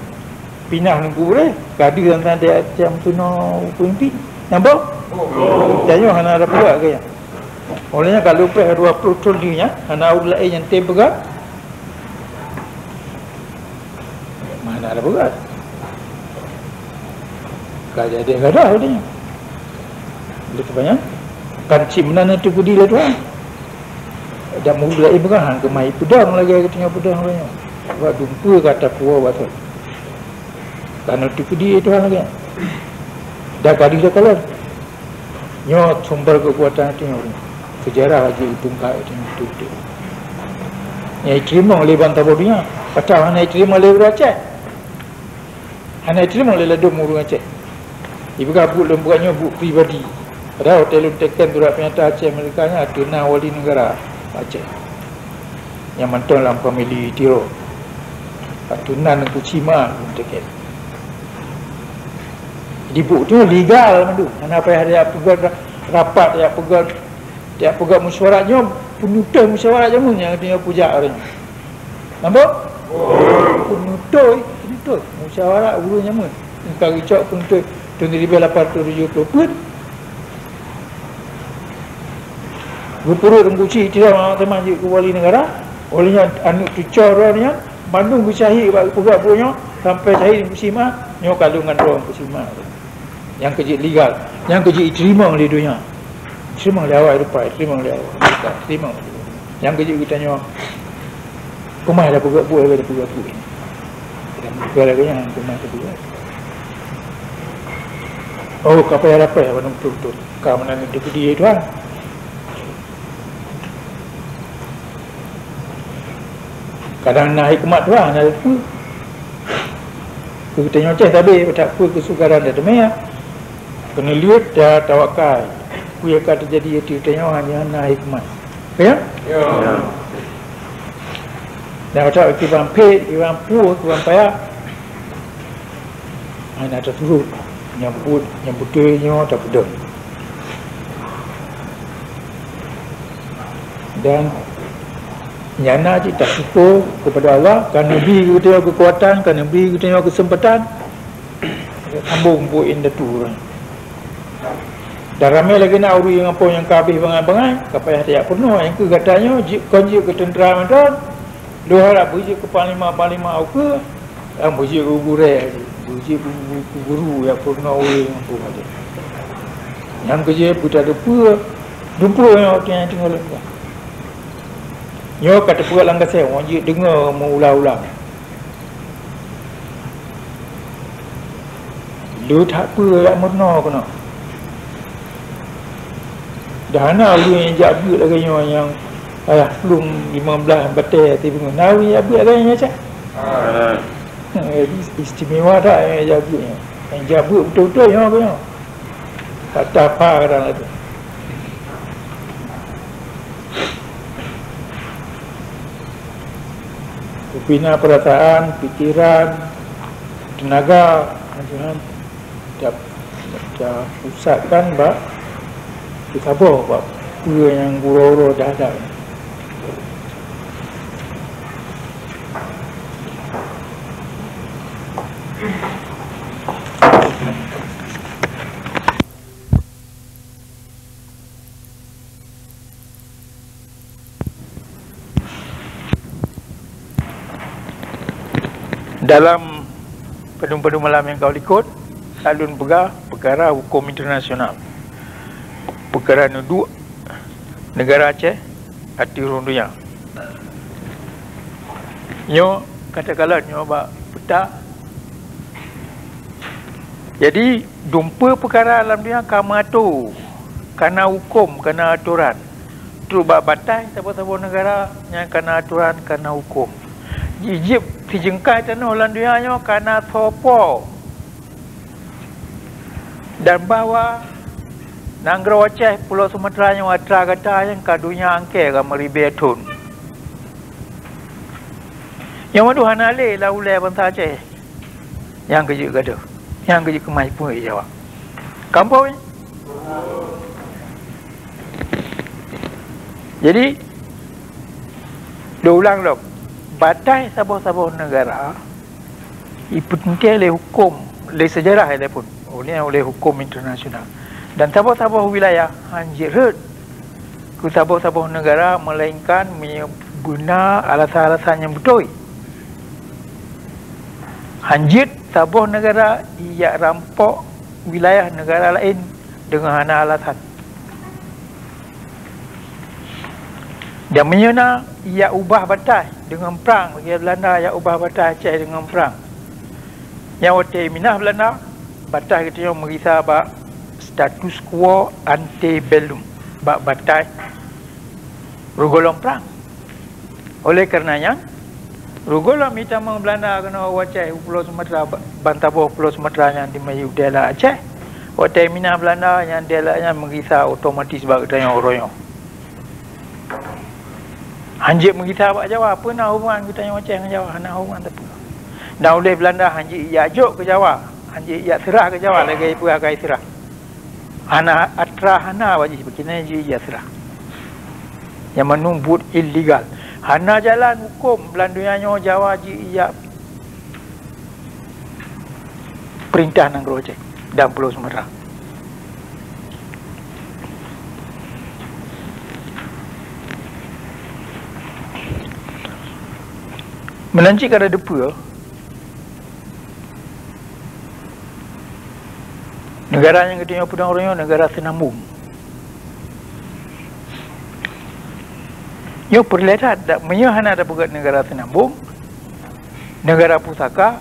pinah lôn kubreh, ka deuh dan tanda Aceh meutunoe peumimpin. Nampak? Tanyoe hana ada peugah ke ya. Oleh nyan ka lôn preh dua ploh thon lheueh nyan, hana ureuëng laén nyang tem peugah. Mana ada berat. Ka jadi gadoh dia. Dia tanya, kan cit meunan tu kudi lah Tuhan. Dak mudah ibrah ke mai pedang lagi, ke tengah pedang lagi. Buat dumpa kata kuah buat tu. Kan tu kudi Tuhan lagi. Dah kadi dah kalah. Nyoe sumber keukuatan tanyoe. Seujarah laju ipungkai tanyoe beutôi-beutôi. Nyang jiteurimong lé bansa boh donya, padahai hana jiteurimong lé ureuëng Aceh. Hana jiteurimong lé ladôm ureuëng Aceh. Ipeugah buet lôn buet nyoe buet pribadi. Padahai watée lôn teken surat peunyata Aceh Merdeka nyan ateueh na wali negara. Aceh. Nyang mantong lam famili Tiro. Katurunan Teungku Sima, mungken. Jadi, buet tu legal mandum. Hana payah tajak peugöt ra-, rapat, tajak peugöt, tajak peugöt musyawarat nyoe, peunutôh musyawarat jameun nyang tanyoe peujak ureueng nyoe. Nampak? Peunutôh, peunutôh. Musyawarat ureueng jameun. Ka geucok peunutôh tahun seribu lapan ratus tujuh puluh peuet. Geupeureuet Teungku Chik Itirah Muhammad Saman jeuet keu wali negara. Oleh nyan, aneuk cucoe droe nyan, mandum geusyahid bak geupeugah buet nyoe, sampai syahid Teungku Chik Itirah, nyoe ka lheueh ngon droe Teungku Chik Itirah. Nyang keu jeuet legal, nyang keu jeuet jiteurimong lé donya. Jiteurimong lé awak Eropa, jiteurimong lé awak Amerika, jiteurimong lé donya. Nyang keu jeuet geutanyoe, keumah tapeugah buet, tapeugah buet. Dan bukan lagèe nyan, keumah tapeugah. Oh, ka payah-payah, beutôi-beutôi. Ka meunan dikeudi Tuhan. Kadang na hikmat Tuhan, na peue. Keu geutanyoe ceh sabe, tak peue keusukaran dan teumé. Keuneulheueh dan tawakal. Peue nyang ka teujadi ateueh geutanyoe hanya na hikmat. Ya? Ya. Dan otak kiban phét, kiban puih, kiban payah. Hana taturot nyang buet, nyang beutôi nyoe tapeudong. Dan nyang na cit tasyukur kepada Allah, ka neubri geutanyoe keukuatan, ka neubri geutanyoe keuseumpatan, sambong buet indatu. Dan ramé lagèe na ureueng gampông nyang ka habéh bangai-bangai, ka payah tajak peurunoe, nyang keu gata nyoe jeuet, kon jeuet keu teuntra mantong, lôn harab beujeuet keu panglima-panglima ukeue, Nyang beujeuet keu gurèe, beujeuet keu guru, keu guru nyang peurunoe ureueng nyan peue saja. Nyang keujeuet peue tadeupeue, dumpeue nyoe watèe nyan teungoh lôn peugah. Nyoe ka teupeugah lam kaset, ngon jeuet deungoe meuulang-ulang. Le that peue jak meurunoe keunoe. Dah na ureueng nyang jak beuet lagèe nyoe nyang ayah plueng limong blaih batèe sibeungoh. Na ureueng jak beuet lagèe nyoe, Cak? Eh, is-, istimewa that nyang jak beuet nyoe. Nyang jak beuet beutôi-beutôi nyoe keuh nyoe. Patah pha kadang laju. Pina peurasaan, pikeran, teunaga, macam-macam. Tapusatkan bak, teusaboh bak peue nyang uroe-uroe dah-dah. Dalam padum-padum malam nyang ka likot, ka lôn peugah peukara hukôm internasional, peukara neuduek neugara Aceh ateueh rhueng donya. Nyoe ka takalon nyoe bak peuta. Jadi, dumpeue peukara lam donya ka meuato, ka na hukôm, ka na atoran. Trok bak bataih saboh-saboh neugara, nyan ka na atoran, ka na hukôm. Jieb sijeungkai tanoh lam donya nyoe ka na soe po. Dan bahwa nanggroe Aceh, Pulo Sumatra nyoe atra gata nyan ka donya angkée ka meuribée thon. Nyang mandum hana lé lam ulée bansa Aceh. Nyang keujeuet gadoh. Nyang keujeuet keumah peue jaweueb. Kampung. Jadi, lôn ulang lom, bataih saboh-saboh neugara ipeuteuntée lé hukôm, lé seujarah ilée phon, ulée, ulée hukôm internasional. Dan saboh-saboh wilayah hán jeuet rhot keu saboh-saboh neugara, meulainkan meunyoe beuna alasan-alasan nyang beutôi. Hán jeuet saboh neugara ijak rampok wilayah neugara laén deungon hana alasan. Dan meunyoe na ijak ubah bataih deungon prang, lagée Beulanda ijak ubah bataih Aceh deungon prang. Nyang watée minah Beulanda, bataih geutanyoe meugisa bak status quo ante bellum, bak bataih rhueng gohlom prang. Oleh kareuna nyan, rhueng gohlom itamong Beulanda keunoe u Aceh, u Pulo Sumatra, ba-, ban saboh Pulo Sumatra nyan dimiyueb dialek Aceh. Watée minah Beulanda, nyan dialek nyan meugisa otomatis bak geutanyoe uroe nyoe. Hanjeuet meugisa bak Jawa, peue na hubungan geutanyoe Aceh ngon Jawa? Hana hubungan sapeue. Dan uleh Beulanda hanjeuet jak jok keu Jawa, hanjeuet jak seurah keu Jawa lagèe peue akai seurah. Hana atra, hana wajih bak keunan jijak seurah. Nyang meunan buet ilegal. Hana jalan huköm lam donya nyoe Jawa jijak peurintah nanggroe Aceh dan Pulo Sumatra. Meunan cit ka na teupeue, neugara nyang geutanyoe peudong uroe nyoe neugara seunambong. Nyoe peureulèe that, meunyoe hana tapeugöt neugara seunambong, neugara pusaka,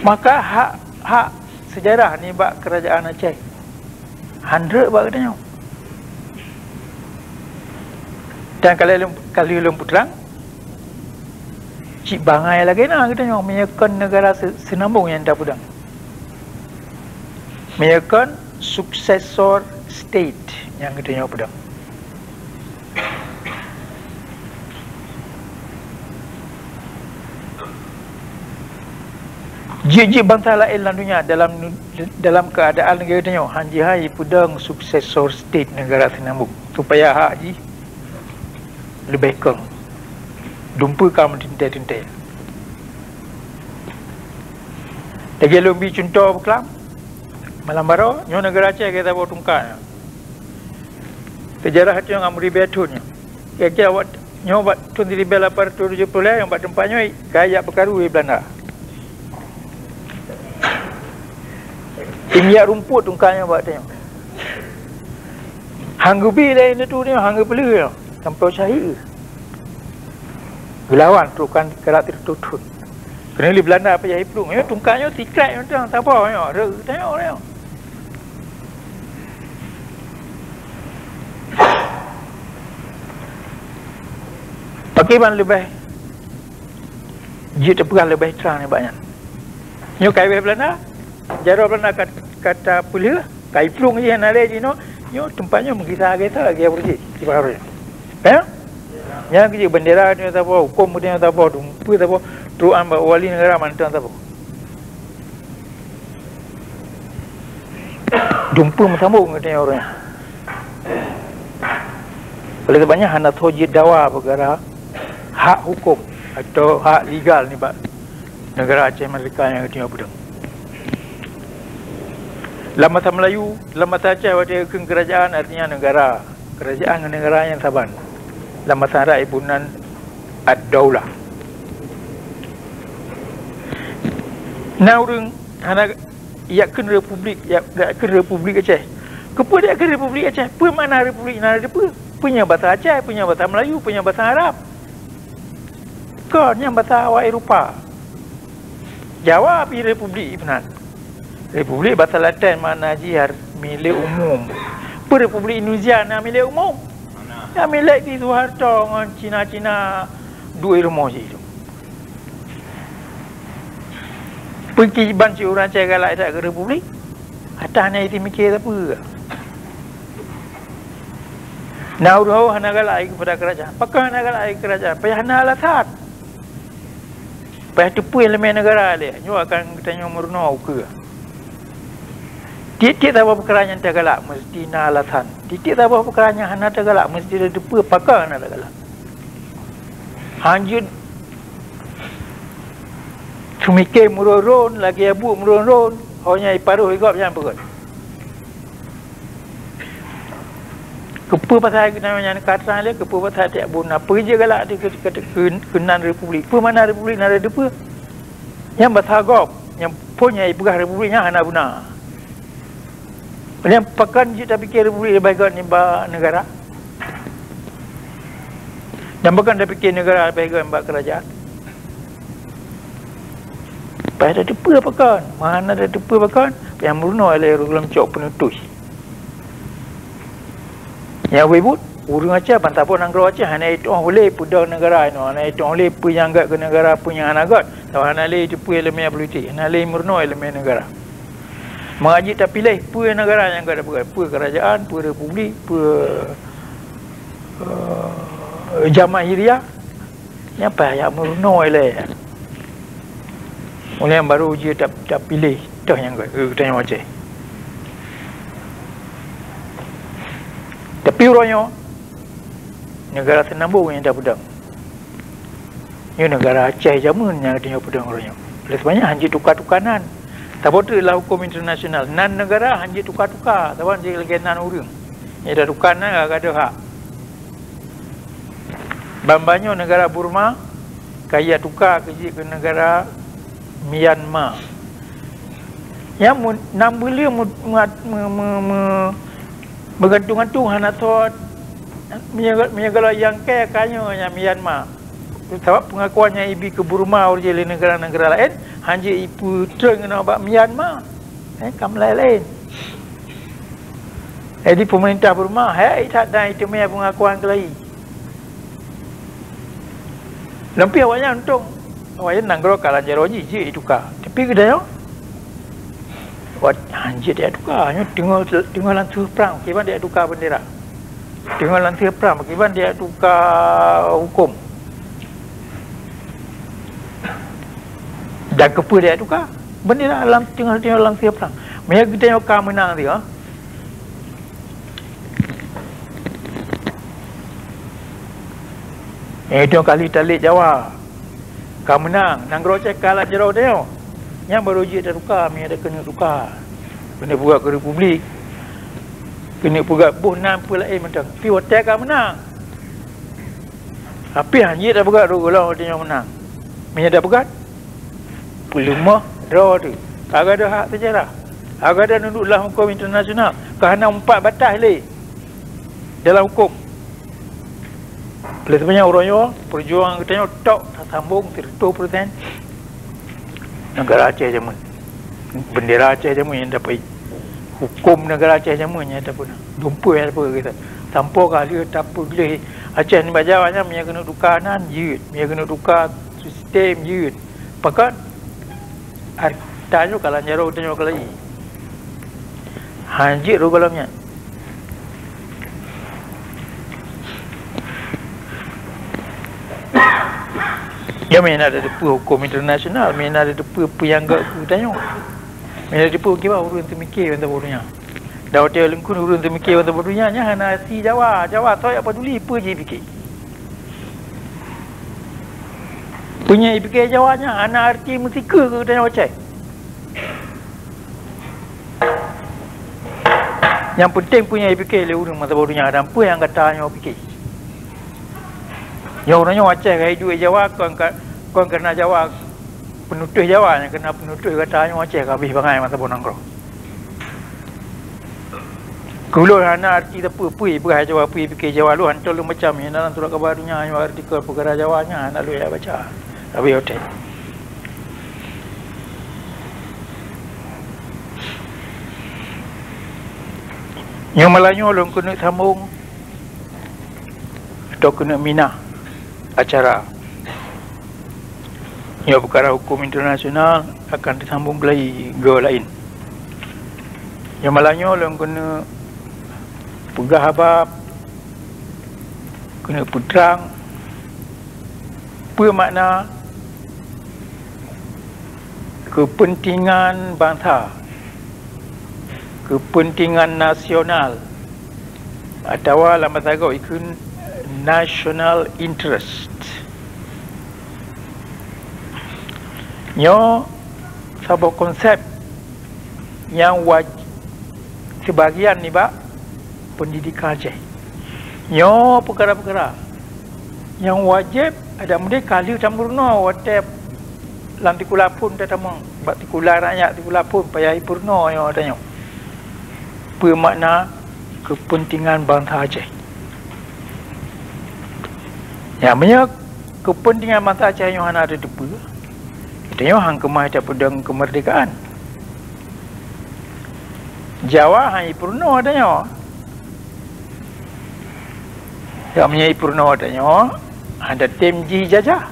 maka hak, hak seujarah nibak Keurajaan Aceh han rhot bak geutanyoe. Dan ka lheueh lôn, ka lheueh lôn peutrang, cit bangai lagèe na geutanyoe meunyoe kon neugara se-, seunambong nyang tapeudong. Meunyoe kon successor state nyang geutanyoe peudong. Jeuet-jeuet bansa laén lam donya dalam, dalam keuadaan lagèe geutanyoe han jihai peudong successor state neugara seunambong, supaya hak jih leubeh kong. Dumpeue ka meuteuntèe-teuntèe. Lagèe lôn bi cuntoh beuklam, malam baroe, nyoe neugara Aceh ka saboh tungka nyoe. Seujarah nyoe ngon meuribèe thôn nyoe. Kira-kira awak nyoe bak thôn siribèe lapan ratus tujoh ploh lhèe nyoe bak teumpat nyoe ka jak peukaru lé Beulanda. Inyak rumput tungka nyoe bak teungoh. Han geubi lé indatu nyoe, han geupeulheueh nyoe, sampoe syahid. Geulawan trok kan keurak sireutoh thôn. Keuneuk lé Beulanda payah iplueng. Nyoe tungka nyoe sikrek nyoe teuh saboh nyoe, rhot teuh nyoe. Pakriban leubeh jeuet teupeugah leubeh trang nibak nyan. Nyoe ka ibèe Beulanda, jaroe Beulanda ka, ka tapeulheueh, ka iplueng jih hana lé jinoe, nyoe teumpat nyoe meugisa-gisa lagèe Aborigin di Baroe. Ka nyan? Nyan keuh jeuet bendera nyoe saboh, huköm nyoe saboh, dumpeue saboh, trok an bak wali neugara mantong saboh. Dumpeue meusambông geutanyoe uroe nyoe. Oleh sebab nyan hana soe jeuet dawa peukara hak huköm atau hak legal nibak neugara Aceh Merdeka nyang geutanyoe peudong. Lam basa Meulayu, lam basa Aceh watèe geukheun keurajaan artinya neugara. Keurajaan ngon neugara nyan saban. Lam basa Arab iboh nan ad-daulah. Na ureueng hana jak kheun republik, jak, jak kheun Republik Aceh. Keupeue jak kheun Republik Aceh? Peue makna republik na teupeue? Peue nyan basa Aceh, peue nyan basa Meulayu, peue nyan basa Arab? Kon nyan basa awak Eropa. Jawa pih republik meunan. Republik basa Laten makna jih milék umum. Peue Republik Indonesia na milék umum? Nyang milék di Soeharto ngon Cina-Cina duek rumoh jih tu. Peue kiban cit ureueng Aceh galak that keu republik? Ata hana jimikir sapeue. Na ureueng hana galak keupada keurajaan. Pakon hana galak keu keurajaan? Payah na alasan. Payah teupeue lé mé neugara lé, nyoe akan geutanyoe meurunoe ukeue. Tiep-tiep saboh peukara nyang tagalak meuseuti na alasan. Tiep-tiep saboh peukara nyang hana tagalak meuseuti tateupeue pakon hana tagalak. Hanjeuet seumiké meuron-ron, lagèe buet meuron-ron, ho nyang iparoh lé gob nyan peugöt. Keupeue pasai geutanyoe nyan ka trang lé, keupeue pasai tiep buet na peue jeuet galak di keu-, keu-, keu-, keunan republik? Peue makna republik na teupeue? Nyan basa gob, nyang phon nyang ipeugah republik nyan hana beuna. Nyan pakon jeuet tapike republik leubeh göt nibak neugara? Dan pakon tapike neugara leubeh göt nibak keurajaan? Payah tateupeue pakon, meuhana tateupeue pakon, payah meurunoe lé ureueng cok peunutoh. Nyang ubit-ubit, ureueng Aceh, bansa po nanggroe Aceh hana itu'oh lé peudong neugara inoe, hana itu'oh lé peue nyang göt keu neugara, peue nyang hana göt, sabab hana lé teupeue ileumèe politik, hana lé meurunoe ileumèe neugara. Mangat jeuet tapiléh peue neugara nyang göt, peue, peue keurajaan, peue republik, peue, eh, eh, Jamahiriah, nyan payah jak meurunoe ilée. Ulée nyan baru jeuet tap-, tapiléh toh nyang gét, eh, geutanyoe Aceh. Tapi uroe nyoe, neugara Seunambong nyang tapeudong. Nyoe neugara Aceh jameun nyang geutanyoe peudong uroe nyoe. Oleh sebab nyan, han jeuet tuka-tuka nan. Saboh treuk lam hukôm internasional, nan neugara han jeuet tuka-tuka, saban jih lagée nan ureuëng. Nyang tatuka nan ka gadôh hak. Ban-ban nyoe neugara Burma ka jituka keu jeuet keu neugara Myanmar. Nyang mu-, nam beuleue mu-, mu-, mu-, mu-, mu-, meugantung-gantung hana thot, meunyoe, meunyoe golom nyang kée ka nyoe nyang Myanmar. Sabab peungakuan nyang ibi keu Burma uroe jih lé neugara-neugara laén, han jeuet ipeutrön keunoe bak Myanmar. Eh, ka meulaén-laén. Jadi, peumeurintah Burma hék that dan iteumé peungakuan keulayi. Lom pih awaknyan untông. Awaknyan nanggroe ka lam jaroe jih, jeuet ituka. Tapi geutanyoe, wat, han jeuet jak tuka. Nyoe teungoh, teungoh lam sieuh prang, kiban jak tuka beundera. Teungoh lam sieuh prang, kiban jak tuka hukôm. Dan keupeue jak tuka? Beundera lam teungoh, teungoh lam sieuh prang. Meunyoe geutanyoe ka meunang sigoe, eh, itu kali talét Jawa. Ka meunang, nanggroe Aceh ka lam jaroe tanyoe. Nyan baru jeuet tatuka, meunyoe ada keuneuk tuka. Keuneuk peugah keu republik. Keuneuk peugah boh nan peue laén mantong. Tapi watée ka meunang. Tapi han jeuet tapeugah droe gohlom tanyoe meunang. Meunyoe tapeugah, peuleumah droe teuh. Ka gadôh hak seujarah. Ka gadôh neuduek lam hukôm internasional. Ka hana meupat bataih lé dalam hukôm. Oleh sebab nyan, uroe nyoe, peujuangan geutanyoe tok tasambong sireutoh persen. Neugara Aceh jameun. Beundera Aceh jameun nyang tapeugah. Hukôm neugara Aceh jameun nyang tapeugah. Dumpeue nyang tapeugah geutanyoe. Sampoe ka lheueh tapeugléh Aceh nibak Jawa nyan, meunyoe keuneuk tuka nan, jeuet. Meunyoe keuneuk tuka sistem, jeuet. Pakon? Ar-, tanyoe ka lam jaroe, tanyoe ka lagi. Han jeuet rot gohlom nyan. Ya, meunan ada teupeu hukôm internasional, meunan ada teupeu peue nyang gét keu tanyoe. Meunan ada teupeu kiban ureuëng teumike ban saboh donya. Dan watée lingkun ureuëng teumike ban saboh donya nyan hana si Jawa. Jawa soe jak paduli peue jih pike. Peue nyang jipike Jawa nyan hana arti meusikeue keu tanyoe Aceh. Nyang peunteng peue nyang jipike lé ureuëng masa boh donya dan peue nyang gata nyoe pike. Nyoe uroe nyoe Aceh ka iduek Jawa kon ka, kon keureuna Jawa, peunutoh Jawa nyang keureuna peunutoh gata nyoe Aceh ka abéh bangai masa boh nanggroe. Keu lôn hana arti teupeu peue peugah Jawa, peue pike Jawa lôn hantom lôn baca meunan dalam surat khabar donya nyoe artikel peukara Jawa nyan hana lôn jak baca. Abéh watée. Nyoe malam nyoe lôn keuneuk sambong atau keuneuk minah acara. Nyoe peukara hukôm internasional akan teusambong keulai goe laén. Nyoe malam nyoe lôn keuneuk peugah haba, keuneuk peutrang peue makna keupeuntingan bansa, keupeuntingan nasional, atawa lam basa gob ikheun national interest. Nyoe saboh konsep nyang waj-, sibagian nibak peundidikan Aceh. Nyoe peukara-peukara nyang wajéb adak meudeh ka lheueh tameurunoe watée lam sikula phon tatamong, bak sikula rakyat sikula phon payah jipeurunoe nyoe tanyoe. Peue makna keupeuntingan bansa Aceh? Ya, meunyoe keupeuntingan bansa Aceh nyoe hana tateupeue, geutanyoe han keumah tapeudong keumeurdekaan. Jawa han jipeurunoe tanyoe. Ya, meunyoe jipeurunoe tanyoe, hana tem jijajah.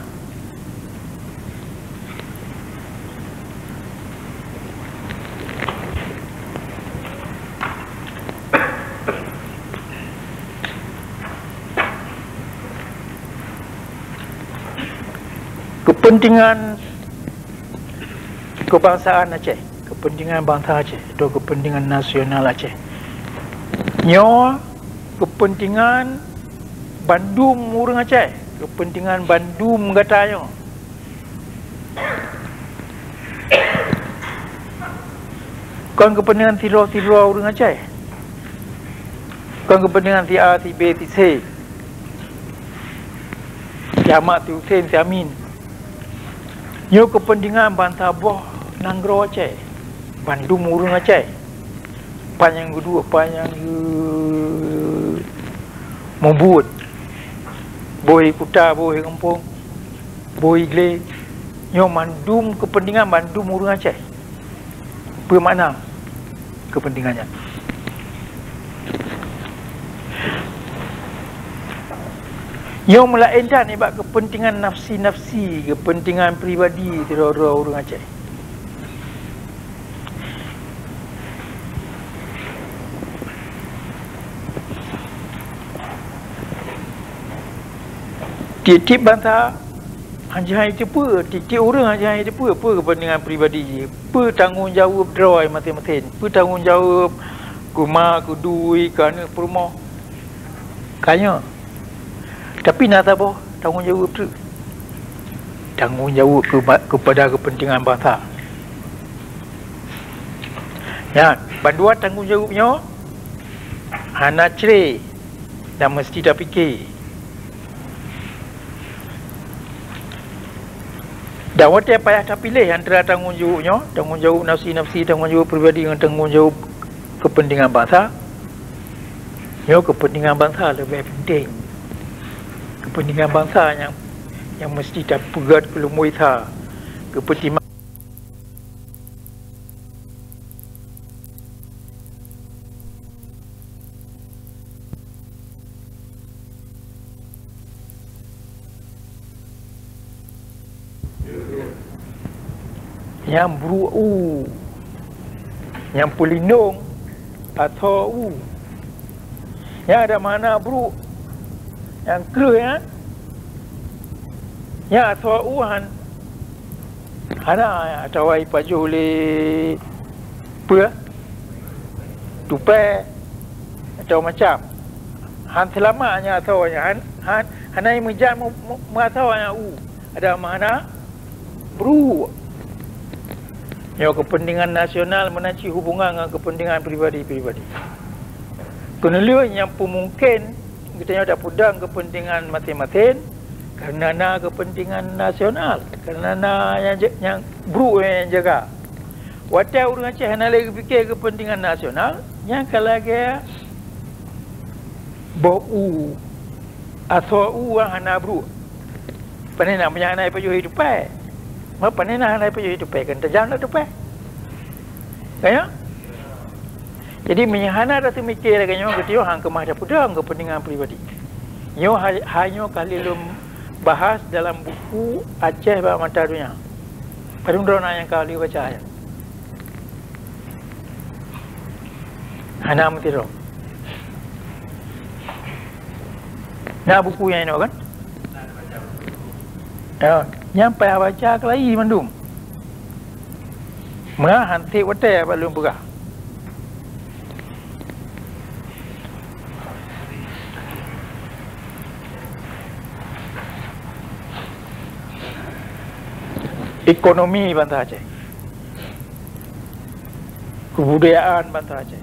Kepentingan kebangsaan Aceh, kepentingan bangsa Aceh, atau kepentingan nasional Aceh. Nyoe kepentingan bandum ureuëng Aceh, kepentingan bandum gata nyoe. Kon kepentingan sidroe-sidroe ureuëng Aceh. Kon kepentingan si A, si B, si C. Si Ahmad, si Hussein, si Amin. Nyoe kepentingan bansaboh nanggroe Aceh. Bandum ureuëng Aceh. Panyang geuduek, panyang geu-, mubuet. Boh i kuta, boh i gampông, boh i glé. Nyoe mandum kepentingan bandum ureuëng Aceh. Peue makna kepentingan nyan? Nyoe meulaén that nibak kepentingan nafsi-nafsi, kepentingan pribadi sidroe-droe ureuëng Aceh. Tieb-tieb bansa hana jiteupeue, tieb-tieb ureuëng hana jiteupeue peue kepentingan pribadi jih, peue tanggong jaweueb droe maséng-maséng, peue tanggong jaweueb keu ma, keu dui, keu aneuëk peurumoh. Ka nyoe. Tapi na saboh tanggong jaweueb treuk. Tanggong jaweueb keu ba-, keupada kepentingan bansa. Nyan, bandua tanggong jaweueb nyoe hana cre dan meusti tapike. Dan watée payah tapiléh antara tanggong jaweueb nyoe, tanggong jaweueb nafsi-nafsi, tanggong jaweueb pribadi ngon tanggong jaweueb kepentingan bansa, nyoe kepentingan bansa leubeh penting. Kepentingan bansa nyang, nyang meusti tapeugét keu lumboi sa. Kepentingan Nyang brôk u, nyang peulindong asoe u. Nyang ada makna brôk, nyang kreueh nyan, nyang asoe u han-, hana, atawa ipajoh lé peue, tupée, atawa macam. Han seulamat nyang asoe nyan, han, han, hana meujak meu-, meu-, meuasoe nyang u. Ada makna brôk. Nyoe kepentingan nasional meunan cit hubungan ngon kepentingan pribadi-pribadi. Keuneulheueh nyang peumungken geutanyoe tapeudong kepentingan maséng-maséng, kareuna na kepentingan nasional, kareuna na nyang ja-, nyang brôk nyang jaga. Watée ureuëng Aceh hana lé geupike kepentingan nasional, nyan ka lagée boh u, asoe u nyang hana brôk. Pane na meunyo hana ipajoh i tupée. Ma pane na hana ipajoh i tupée, kan tajam lam tupée. Ka nyo? Jadi, meunyo hana taseumike lagée nyoe, geutanyoe han keumah tapeudong kepentingan pribadi. Nyoe ha-, hai nyoe ka lheueh lôn bahas dalam buku Aceh bak Mata Donya. Padum droe na nyang ka lheueh baca nyan? Hana meusidroe. Na buku nyang inoe kan? Ya, nyan payah baca keulayi mandum. Meuhan seb watée bak lôn peugah. Ekonomi bansa Aceh. Kebudayaan bansa Aceh.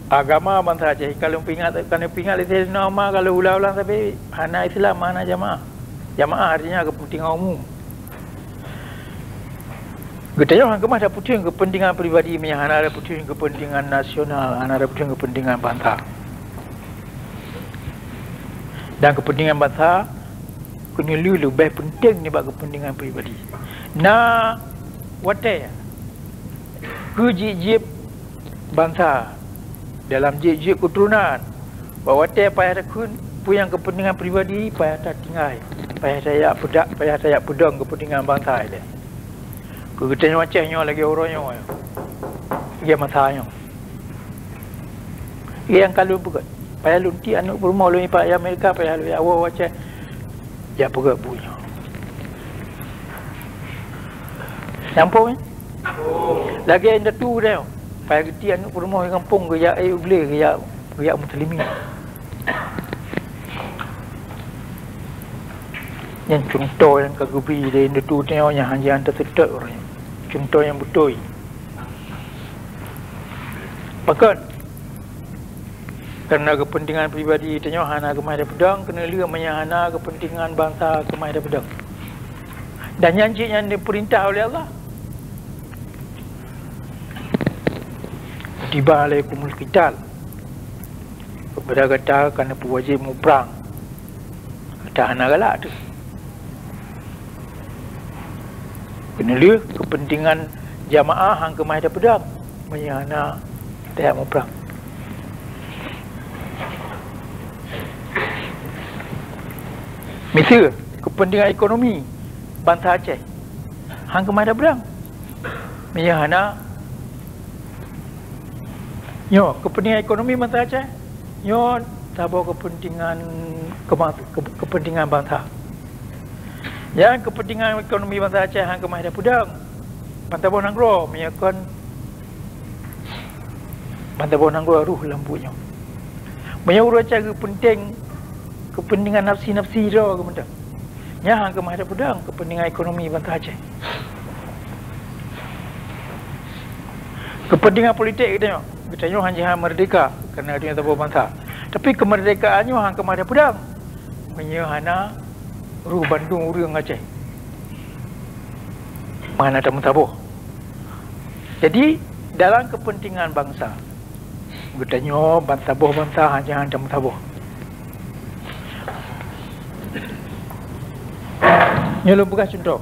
Agama bansa Aceh. Ka lôn peuingat, ka lôn peuingat lé Saidina Umar, ka lôn ulang-ulang sabe, hana Islam, hana jamaah. Jamaah artinya kepentingan umum. Geutanyoe han keumah tapeudong kepentingan pribadi meunyo hana tapeudong kepentingan nasional, hana tapeudong kepentingan bansa. Dan kepentingan bansa keuneulheueh leubeh penting nibak kepentingan pribadi. Na watée keu jieb-jieb bansa, dalam jieb-jieb keuturonan. Bak watée payah takheun peue nyang kepentingan pribadi, payah tatinggai, payah tajak peudak, payah tajak peudong kepentingan bansa ilée. Keu geutanyoe Aceh nyoe lagée uroe nyoe, lagée masa nyoe. Nyang ka lôn peugét, payah lôn tiek aneuëk peurumoh lôn ipat i Amerika, payah lôn jak woe u Aceh, jak peugét buet nyoe. Nyan phon, eh? Lagèe indatu nyoe. Payah geutiek aneuk peurumoh di gampông geujak, eh, u glé geujak, geujak muslimin. Nyan cuntoh nyang ka geubri lé indatu nyoe nyang hana teuseutôt ureueng. Cuntoh nyang beutôi. Pakon? Karena keupeuntengan pribadi tanyoe hana keumah tapeudong, keuneulheueh meunyo hana keupeuntengan bansa keumah tapeudong. Dan nyan cit nyang dipeurintah oleh Allah. Kutiba alaikumul qital. Keupada gata ka neupeuwajéb muprang. Gata hana galak teuh. Keuneulheueh keupeuntengan jamaah han keumah tapeudong meunyo hana tajak muprang. Miseue, keupeuntengan ekonomi bansa Aceh han keumah tapeudong meunyo hana. Nyoe, keupeuntengan ekonomi bansa Aceh, nyoe saboh keupeuntengan keuma-, keu-, keupeuntengan bansa. Nyan keupeuntengan ekonomi bansa Aceh han keumah tapeudong. Ban saboh nanggroe, meunyo kon ban saboh nanggroe rôh lam buet nyoe. Meunyo ureueng Aceh geupeunténg keupeuntengan nafsi-nafsi droe geuh mantong, nyan han keumah tapeudong keupeuntengan ekonomi bansa Aceh. Keupeuntengan politik geutanyoe, geutanyoe han jihan meurdeka karena geutanyoe saboh bansa. Tapi keumeurdekaan nyoe han keumah tapeudong meunyo hana rôh bandum ureueng Aceh. Hana tameusaboh. Jadi, dalam keupeuntengan bansa, geutanyoe ban saboh bansa han jihan tameusaboh. Nyoe lôn peugah cuntoh.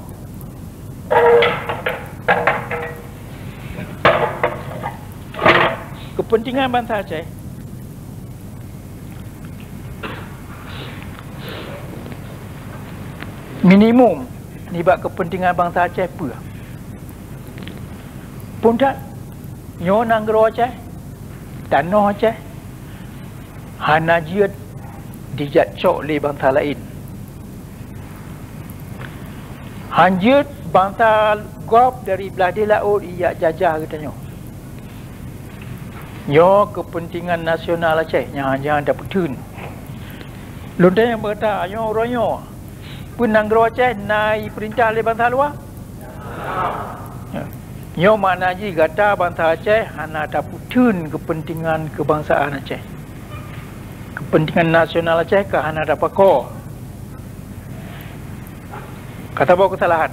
Keupeuntengan bansa Aceh minimum nibak keupeuntengan bansa Aceh peue? Phon that, nyoe nanggroe Aceh, tanoh Aceh, hana jeuet dijak cok lé bansa laén. Han jeuet bansa gob dari blaih deh laôt ijak jajah geutanyoe. Nyoe keupeuntengan nasional Aceh nyang han jihan tapeutheun. Lôn tanyong bak gata, nyoe uroe nyoe, peue nanggroe Aceh na jipeurintah lé bansa luwa? Nyoe makna jih gata bansa Aceh hana tapeutheun keupeuntengan keubangsaan Aceh. Keupeuntengan nasional Aceh ka hana tapakoe. Ka saboh keusalahan.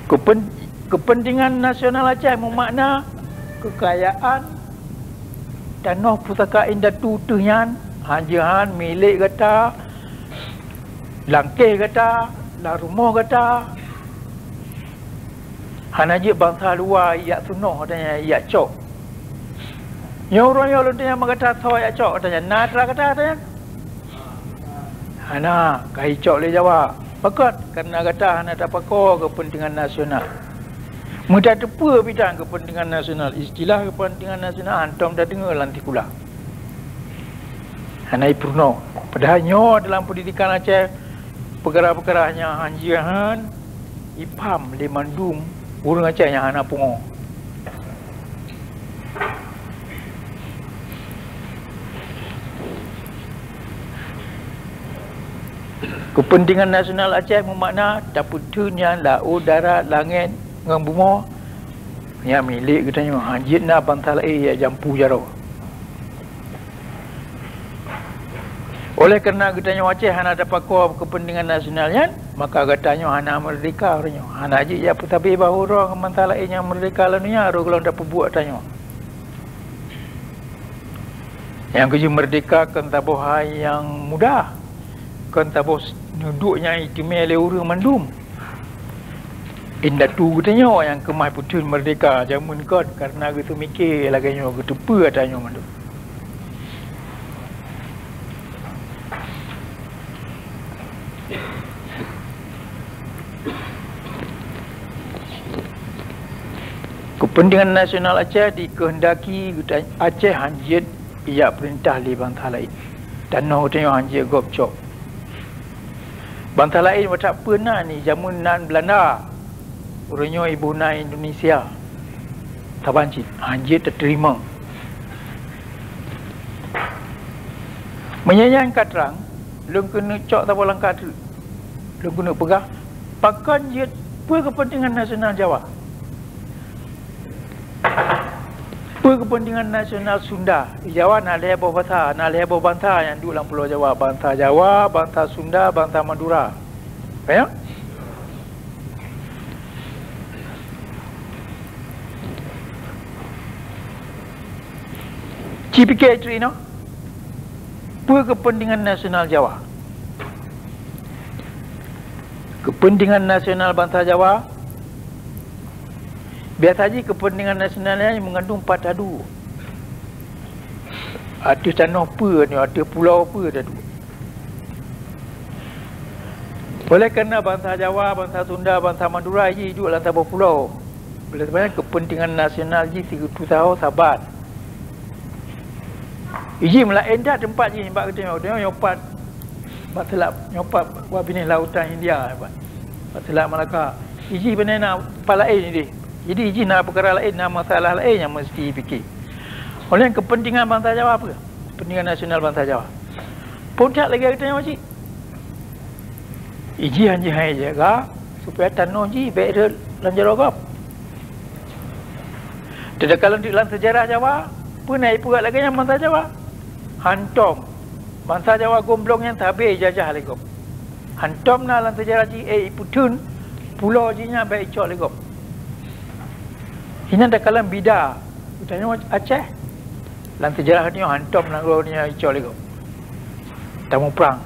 Keupen-, keupeuntengan nasional Aceh meumakna keukayaan tanoh pusaka indatu teuh nyan han jihan milék gata, lam kéh gata, lam rumoh gata. Hana jeuet bansa luwa ijak seunoh gata nyan ijak cok. Nyoe uroe nyoe lôn tanyong bak gata, soe ijak cok gata nyan? Na atra gata gata nyan? Hana, ka jicok lé Jawa. Pakon? Karena gata hana tapakoe keupeuntengan nasional. Meutateupeue bidang keupeuntengan nasional, istilah keupeuntengan nasional hantom tadeungoe lam sikula. Hana jipeurunoe. Padahai nyoe dalam peundidikan Aceh, peukara-peukara nyan han jihan jipaham lé mandum ureueng Aceh nyang hana pungo. Keupeuntengan nasional Aceh meumakna tapeutheun nyan laôt, darat, langét ngon bumoe, nyan milék geutanyoe, han jeuet na bansa laén ijak jampu jaroe. Oleh karena geutanyoe Aceh hana tapakoe keupeuntengan nasional nyan, maka geutanyoe hana meurdeka uroe nyoe. Hana jeuet jak peusabe bahô droe ngon bansa laén nyang meurdeka lam donya, rot gohlom tapeubuet geutanyoe. Nyang keujeuet meurdeka kon saboh hai nyang mudah, kon saboh neuduek nyang jiteumé lé ureueng mandum. Indatu geutanyoe nyang keumah peutheun meurdeka jameun kon, karena geuteumiké lagée nyoe, geuteupeue atra nyoe mandum. Keupeuntengan nasional Aceh dikeundaki geuta-, Aceh han jeuet ijak peurintah lé bansa laén. Tanoh geutanyoe han jeuet gob cok. Bansa laén watèe peue na ni jameun nan Beulanda, uroe nyoe iboh nan Indonesia. Saban cit, hanjeuet tateurimong. Meunyoe nyan ka trang, lôn keuneuk cok saboh langkah teuk. Lôn keuneuk peugah, pakon jeuet peue keupeuntengan nasional Jawa? Peue keupeuntengan nasional Sunda? Di Jawa na lhèe boh bansa, na lhèe boh bansa nyang duek lam Pulo Jawa. Bansa Jawa, bansa Sunda, bansa Madura. Ya? Ci pike cit inoe. Peue keupeuntengan nasional Jawa? Keupeuntengan nasional bansa Jawa, biasa jih keupeuntengan nasional nyan meungandong pat taduek. Ateueh tanoh peue nyoe, ateueh pulo peue taduek. Oleh karena bansa Jawa, bansa Sunda, bansa Madura jih duek lam saboh pulo. Oleh sebab nyan keupeuntengan nasional jih sigoe tusaho saban. Iji meulaén that teumpat jih nibak geutanyoe, geutanyoe nyoe pat bak seulab, nyoe pat bak binéh lautan India nyoe pat. Bak seulab Malaka. Iji binéh na pat laén idéh. Jadi iji na peukara laén, na masalah laén nyang meusti pike. Oleh keupeuntengan bansa Jawa peue? Keupeuntengan nasional bansa Jawa. Phon that lagèe geutanyoe cit. Iji han jihai jaga supaya tanoh jih bèk rhot lam jaroe gob. Teuka lôn duek lam seujarah Jawa, peue na ipeugah lagèe nyan bansa Jawa? Hantom. Bansa Jawa gomblong nyan sabé jajah lé gob. Hantom na lam seujarah jih, eh, ipeutheun pulo jih nyan bèk icok lé gob. Inan takalon bida. Geutanyoe Aceh. Lam seujarah nyoe hantom nanggroe nyoe icok lé gob. Tamuprang.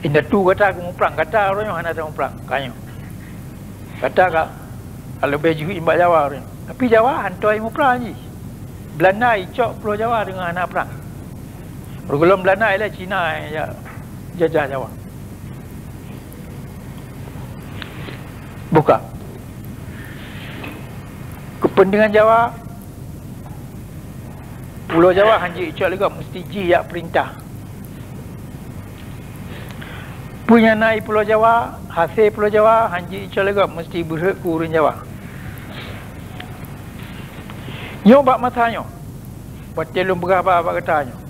Indatu gata geumuprang, gata uroe nyoe hana tamuprang, ka nyoe. Gata ka, ka leubeh jeuhet nibak Jawa uroe nyoe. Tapi Jawa hantom muprang jih. Beulanda icok Pulo Jawa deungon hana prang. Uroe gohlom Beulanda ilèe Cina nyang jajah Jawa. Buka. Keupeuntengan Jawa, Pulo Jawa han jeuet icok lé gob, meusti jih jak peurintah. Peue nyang na i Pulo Jawa, hasé Pulo Jawa han jeuet icok lé gob, meusti beurhot keu ureueng Jawa. Nyoe bak masa nyoe, watèe lôn peugah bak, bak gata nyoe,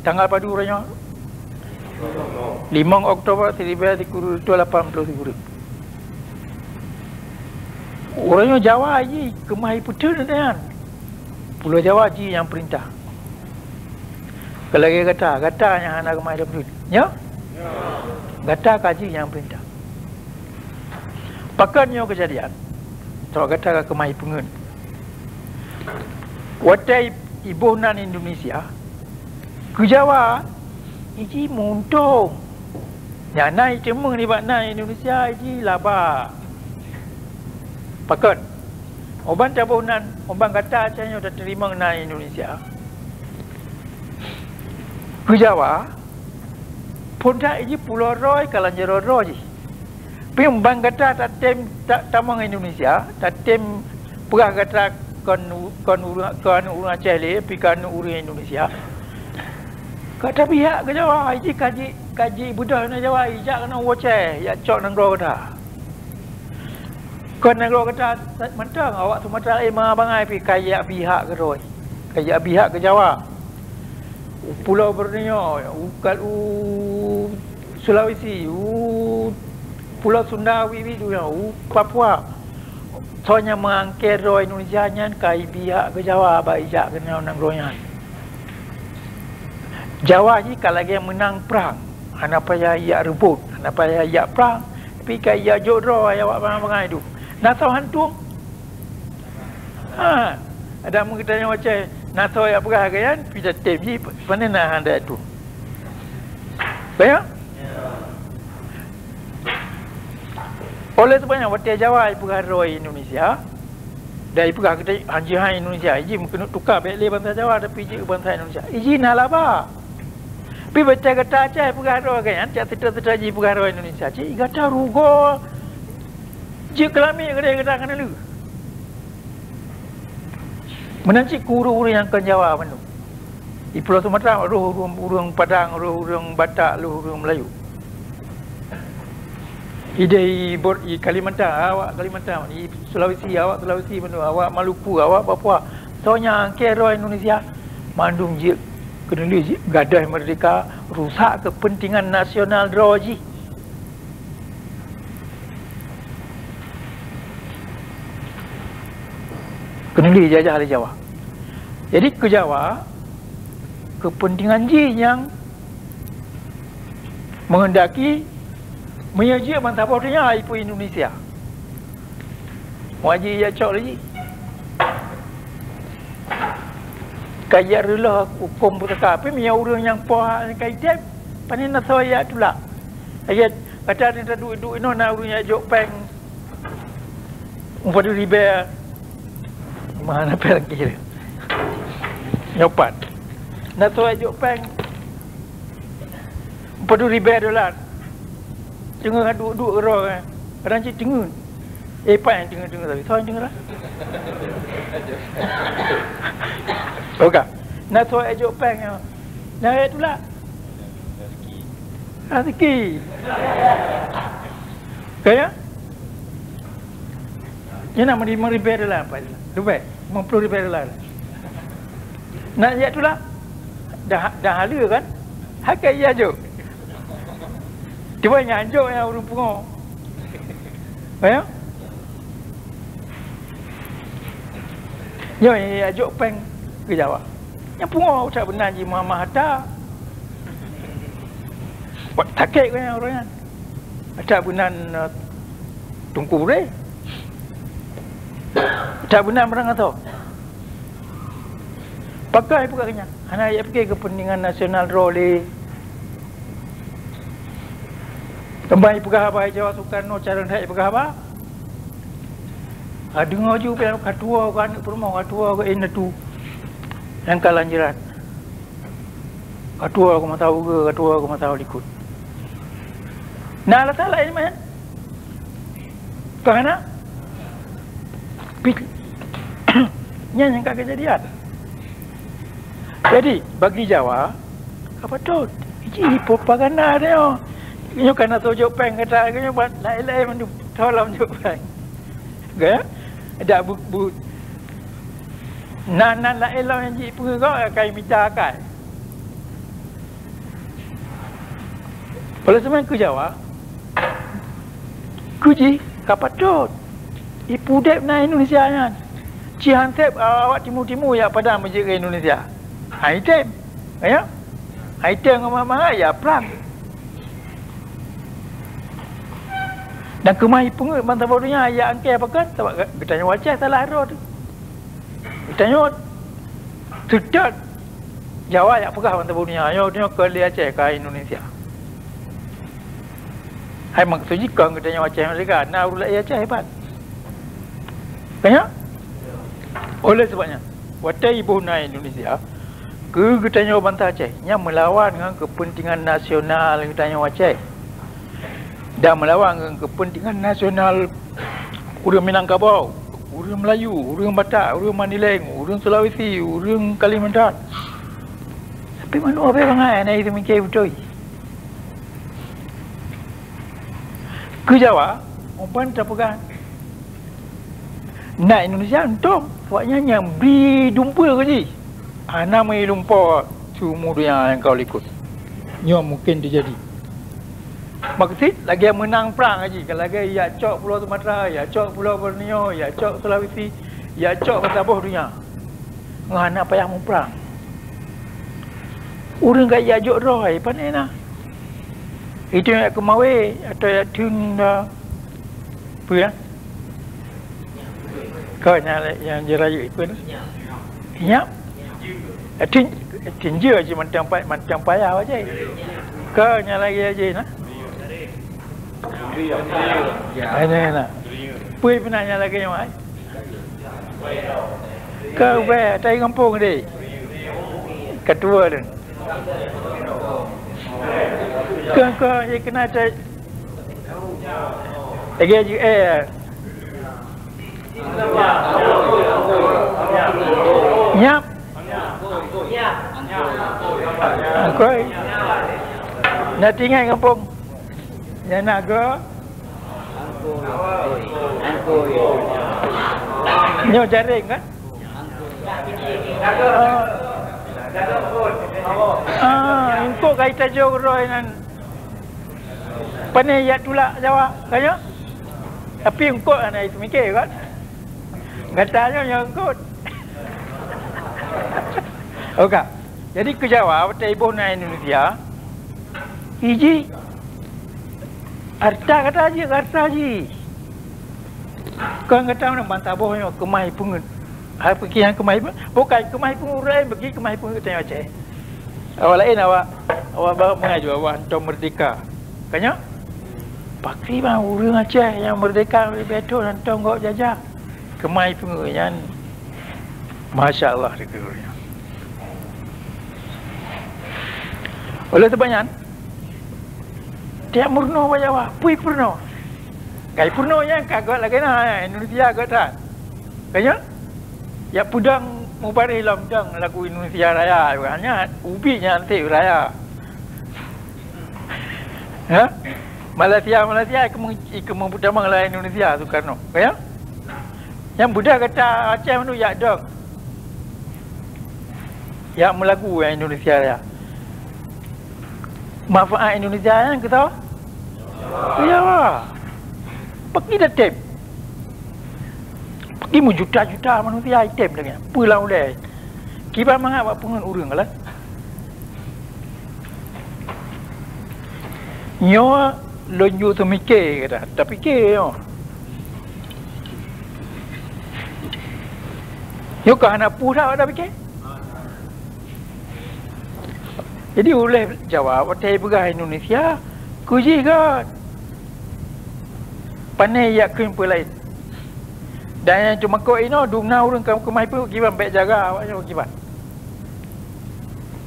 tanggal padum uroe nyoe? Limong Oktober seribu sembilan ratus lapan puluh sikureueng. Uroe nyoe Jawa jih keumah ipeutheun nyan. Pulo Jawa jih nyang peurintah. Keu lagèe gata, gata nyang hana keumah ipeutheun. Nyo? Gata ka jih nyang peurintah. Pakon nyoe keujadian? Sabab gata ka keumah ipeungeut. Watèe iboh nan Indonesia, keu Jawa, iji meuuntông. Nyang na iteumeung nibak nan Indonesia, iji laba. Pakon? Uban taboh nan, uban gata Aceh nyoe tateurimong nan Indonesia. Keu Jawa, phon that iji pulo droe ka lam jaroe droe jih. Pi uban gata tatem ta-, tamong Indonesia, tatem peugah gata kon u-, kon ureueng, kon ureueng Aceh lé, pi kon ureueng Indonesia. Ka tabihak keu Jawa, iji ka ji, ka jibeudôh na Jawa, ijak keunoe u Aceh, jak cok nanggroe gata. Kon nanggroe gata mantong, awak Sumatera laén bangai pi ka jak bihak keudroe. Ka jak bihak keu Jawa. U Pulo Borneo, u ka-, u Sulawesi, u Pulo Sunda, wit-wit donya, u Papua. Soe nyang meuangkée droe Indonesia nyan ka ibihak keu Jawa bak ijak keunoe nanggroe nyan. Jawa jih ka lagée meunang prang, hana payah ijak reubot, hana payah ijak prang, tapi ka ijak jok droe awak bangai-bangai tu. Na soe hantom? Ha, adak meugeutanyoe Aceh, na soe jak peugah lagée nyan, pi tatem jih, pane na hana tu. Banyak? Oleh sebab nyan, watée Jawa ipeugah droe Indonesia, dan ipeugah geutanyoe hanjeuet hai Indonesia, iji meukeuneuk tuka bék lé bansa Jawa, tapi jeuet bansa Indonesia. Iji na laba. Pi watée gata Aceh ipeugah droe geutanyoe, cak seutôt-seutôt jih ipeugah droe Indonesia, cit gata rugoe. Jeuet keulamik keudeh gata keuneulheueh. Meunan cit keu ureuëng-ureuëng nyang kon Jawa bandum. Di Pulo Sumatera, roh ureuëng, ureuëng Padang, roh ureuëng Batak, roh ureuëng Meulayu. Ideh i Bor-, i Kalimantan, awak Kalimantan, i Sulawesi, awak Sulawesi bandum, awak Maluku, awak Papua. Soe nyang angkée droe Indonesia, mandum jeuet keuneulheueh jih gadôh meurdehka, rusak keupeuntengan nasional droe jih. Keuneulheueh jajah lé Jawa. Jadi keu Jawa, keupeuntengan jih nyang meuheundaki meunyoe jeuet bansaboh donya ipeue Indonesia. Wajéb jak cok lé jih. Ka jak reuloh hukôm pusaka, tapi meunyoe ureuëng nyang poh hak nyang ka item, pane na soe jak tulak. Lagée gata ni taduek-duek inoe na ureuëng jak jok péng. Umpadu ribée. Mana péng kira? Nyopat. Na soe jak jok péng. Umpadu ribée dolar. Teungoh duek-duek keudroe, eh. Kadang cit teungeut. Eh, pat nyang teungeut-teungeut tadi. Soe nyang teungeut lah? Oke. Na soe jak jok péng nyoe. Nyang jak tulak. Rezeki. Kaya? Nyan na meuri-, meuribée dolar, Pak. Dubai, lima puluh ribée dolar. Nak jak tulak? Dah, dah hala kan? Hai ka iya jok. Cuba nyang jok nyang ureuëng pungo. Ya? Nyoe jak jok péng keu Jawa. Nyang pungo utak beunan jih meuhama hareuta. Buet sakét keu nyang ureuëng nyan. Adak beunan, eh, Teungku Bure. Adak beunan meurang atau? Pakai peugah keu nyan. Hana jak pike keupeuntengan nasional droe lé. Teuma peugah haba Jawa Soekarno cara that peugah haba. Ha, deungoe ju pih ka tuwoe keu aneuk peurumoh, ka tuwoe keu indatu nyang ka lanjuran. Ka tuwoe keu masa ugeue, ka tuwoe keu masa likot. Na alasan laén meunan? Ka hana? Pi-, nyan nyang ka keujadian. Jadi, bagi Jawa, ka patôt. Ji propaganda nyoe. Nyoe ka na soe jok péng keu that, nyoe ban laén-laén mandum tolong jok péng. Ka? Dak bu-, bu-, nan, nan laén lom nyang jipeugah ka mita akai. Oleh sebab keu Jawa, keu jih ka patôt. Ipeudeb na Indonesia nyan. Ci han seb awak timu-timu jak padang meujeuet keu Indonesia. Hai tem. Ya? Hai tem ngon mangat-mangat ya prang. Dan keumah ipeungeuet bansaboh donya jak angkée pakon, sabab geutanyoe Aceh salah droe teuh. Geutanyoe seutôt Jawa jak peugah bansaboh donya, nyoe, nyoe kon lé Aceh, ka Indonesia. Hai maksud jih kon geutanyoe Aceh merdeka, na ureuëng laén Aceh hebat. Ka nyan? Oleh sebab nyan, watée iboh na Indonesia, keu geutanyoe bansa Aceh, nyan meulawan ngon keupeuntengan nasional geutanyoe Aceh. Dan meulawan ngon keupeuntengan nasional ureuëng Minangkabau, ureuëng Melayu, ureuëng Batak, ureuëng Mandailing, ureuëng Sulawesi, ureuëng Kalimantan. Tapi mandum abée bangai hana jiteumiké beutôi. Keu Jawa, uban tapeugah na Indonesia untông, awaknyan nyang bri dumpeue keu jih. Hana meulumpoe siumu donya nyang ka likot. Nyoe mungken teujadi. Maksud lagée meunang prang jih, ka lagée jak cok Pulo Sumatra, jak cok Pulo Borneo, jak cok Sulawesi, jak cok bansaboh donya. Ngon hana payah muprang. Ureuëng ka jak jok droe, pane na? Itu jak keumawé atau jak theun, eh, peue ya? Kon nyang, nyang jirayu peue na? Inyap? Tinjeu cit mantong pa-, mantong payah aja. Kon nyang lagée aja na? Ini na. Peue pernah nyang lagée nyoe ai? Keu ubé tai gampông deh. Ketua tu. Keu, keu, ye kena tai. Lagi ji eh. Nyap. Angkoi. Na tinggai gampông. Nyang na go. Nyoe jaréng kan? Ah. Ah, eungkôt ka itajoe keudroe nan. Pane jak tulak Jawa, ka nyoe? Tapi eungkôt hana jiseumiké kan? Gata nyoe nyang eungkôt. Oke. Jadi keu Jawa, watèe iboh na Indonesia, iji harta gata jih, harta jih. Kon gata meunan ban saboh nyoe keumah ipeungeuet. Hai peuki nyang keumah ipeungeuet, bukai keumah ipeungeuet ureueng laén, bagi keumah ipeungeuet geutanyoe Aceh. Awak laén awak, awak baru mengaju awak hantom merdeka. Ka nyoe? Pakriban ureueng Aceh nyang merdeka leubeh thon hantom gob jajah. Keumah ipeungeuet nyan. Masya Allah, dikeue nyan. Oleh sebab nyan, tiep meurunoe bak Jawa, pui peurunoe. Kai peurunoe nyan ka göt lagèe na, Indonesia göt that. Ka nyoe? Jak peudong mubareh lom dong lagu Indonesia Raya, hanya ubit nyan seb raya. Ha? Malaysia, Malaysia ikeu meng-, ikeu meupeutamong lam Indonesia Soekarno. Ka nyoe? Nyang beudah gata Aceh mandum jak dong. Jak meulagu nyang Indonesia Raya. Manfaat Indonesia nyan keu soe? Keu Jawa. Pakri dak tem? Pakri meujuta-juta manusia item lagèe nyan. Peue lam ulèe? Kiban mangat bak peungeuet ureueng lah. Nyoe lôn jeuet seumiké gata, tapiké nyoe. Nyoe ka hana peue that tapiké. Jadi ulèe Jawa watèe peugah Indonesia, keu jih göt. Pane jak kheun peue laén. Dan nyang teumakot inoe, dumna ureueng ka keumah ipeungeuet kiban, bèk jaga awak nyoe kiban.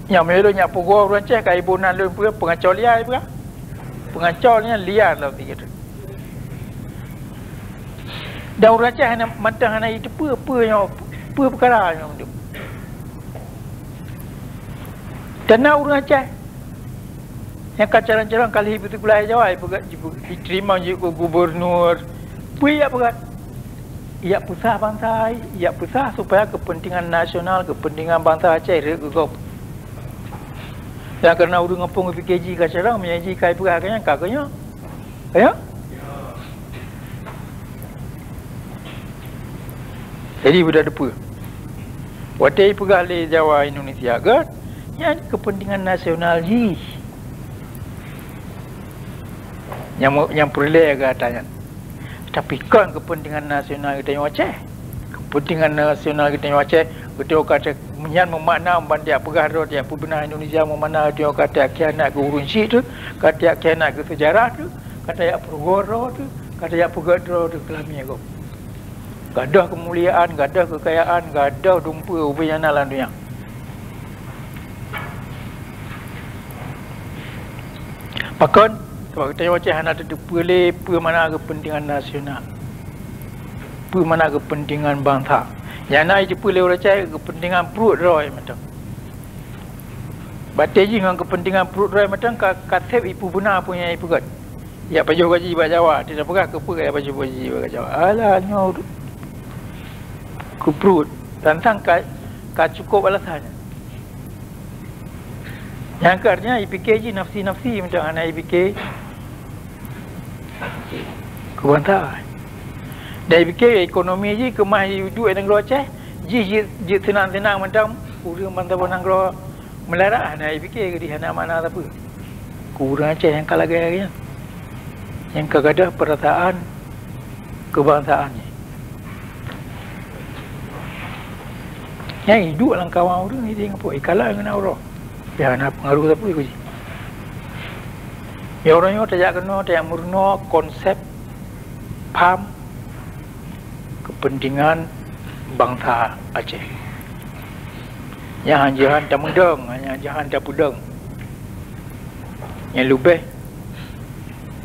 Nyang meunyoe nyak peugoe ureueng Aceh ka iboh nan lôn peue, peungaco liar ipeugah. Peungaco nyan liar lom tinggi tu. Dan ureueng Aceh hana, mantong hana jiteupeue peue nyoe, peue peukara nyoe mandum. Dan na ureueng Aceh nyang ka calon-calon ka lheueh beuteupeulahé Jawa, ipeugah, ipeugah, jiteurimong jeuet keu gubunur. Peue jak peugah? Jak peusah bansa, jak peusah supaya keupeuntengan nasional, keupeuntengan bansa Aceh rhot keu gob. Dan kareuna ureueng gampông geupike jih ka carông, meunyo jih ka ipeugah keu nyan, ka keu nyoe. Ya? Jadi, beuda teupeue. Watèe ipeugah lé Jawa Indonesia göt, nyan keupeuntengan nasional jih. Nyang meu-, nyang peureulèe gata nyan. Tapi kon keupeuntengan nasional geutanyoe Aceh. Keupeuntengan nasional geutanyoe Aceh, geutanyoe ka Aceh, nyan meumakna ban tajak peugah droe, tajak peubeuna Indonesia, meumakna geutanyoe ka tajak khianat keu ureueng chik teuh, ka tajak khianat keu seujarah teuh, ka tajak peurugoe droe teuh, ka tajak peugöt droe teuh keu lamiet gob. Gadôh keumuliaan, gadôh keukayaan, gadôh dumpeue ubé nyang na lam donya. Pakon? Sabab geutanyoe Aceh hana tateupeue lé peue makna keupeuntengan nasional, peue makna keupeuntengan bansa. Nyang na jiteupeue lé ureueng Aceh keupeuntengan pruet droe mantong. Batèe jih ngon keupeuntengan pruet droe mantong ka, ka seb ipeubeuna peue nyang ipeugöt. Jak pajoh gaji bak Jawa, tidak peugah keupeue jak pajoh gaji bak Jawa. Alah, nyoe keu pruet. Tantang ka, ka cukôp alasan nyan. Nyang keu artinya ipike jih nafsi-nafsi mantong, hana ipike keu bansa. Dan ipike ekonomi jih keumah iduek nanggroe Aceh, jih jeuet, jeuet seunang-seunang mantong, ureueng bansa nanggroe meularat hana ipike, jadi hana makna sapeue. Keu ureueng Aceh nyang ka lagèe nyan, nyang ka gadôh peurasaan keubangsaan jih. Nyang iduek lam kawan ureueng, idéh ngon peue, ikalon ngon uroe. Ya, hana peungaruh sapeue keu jih. Ya, uroe nyoe tajak keunoe, tajak meurunoe konsep, paham keupeuntengan bansa Aceh. Nyang jihan tameudong, nyang jihan tapeudong. Nyang leubeh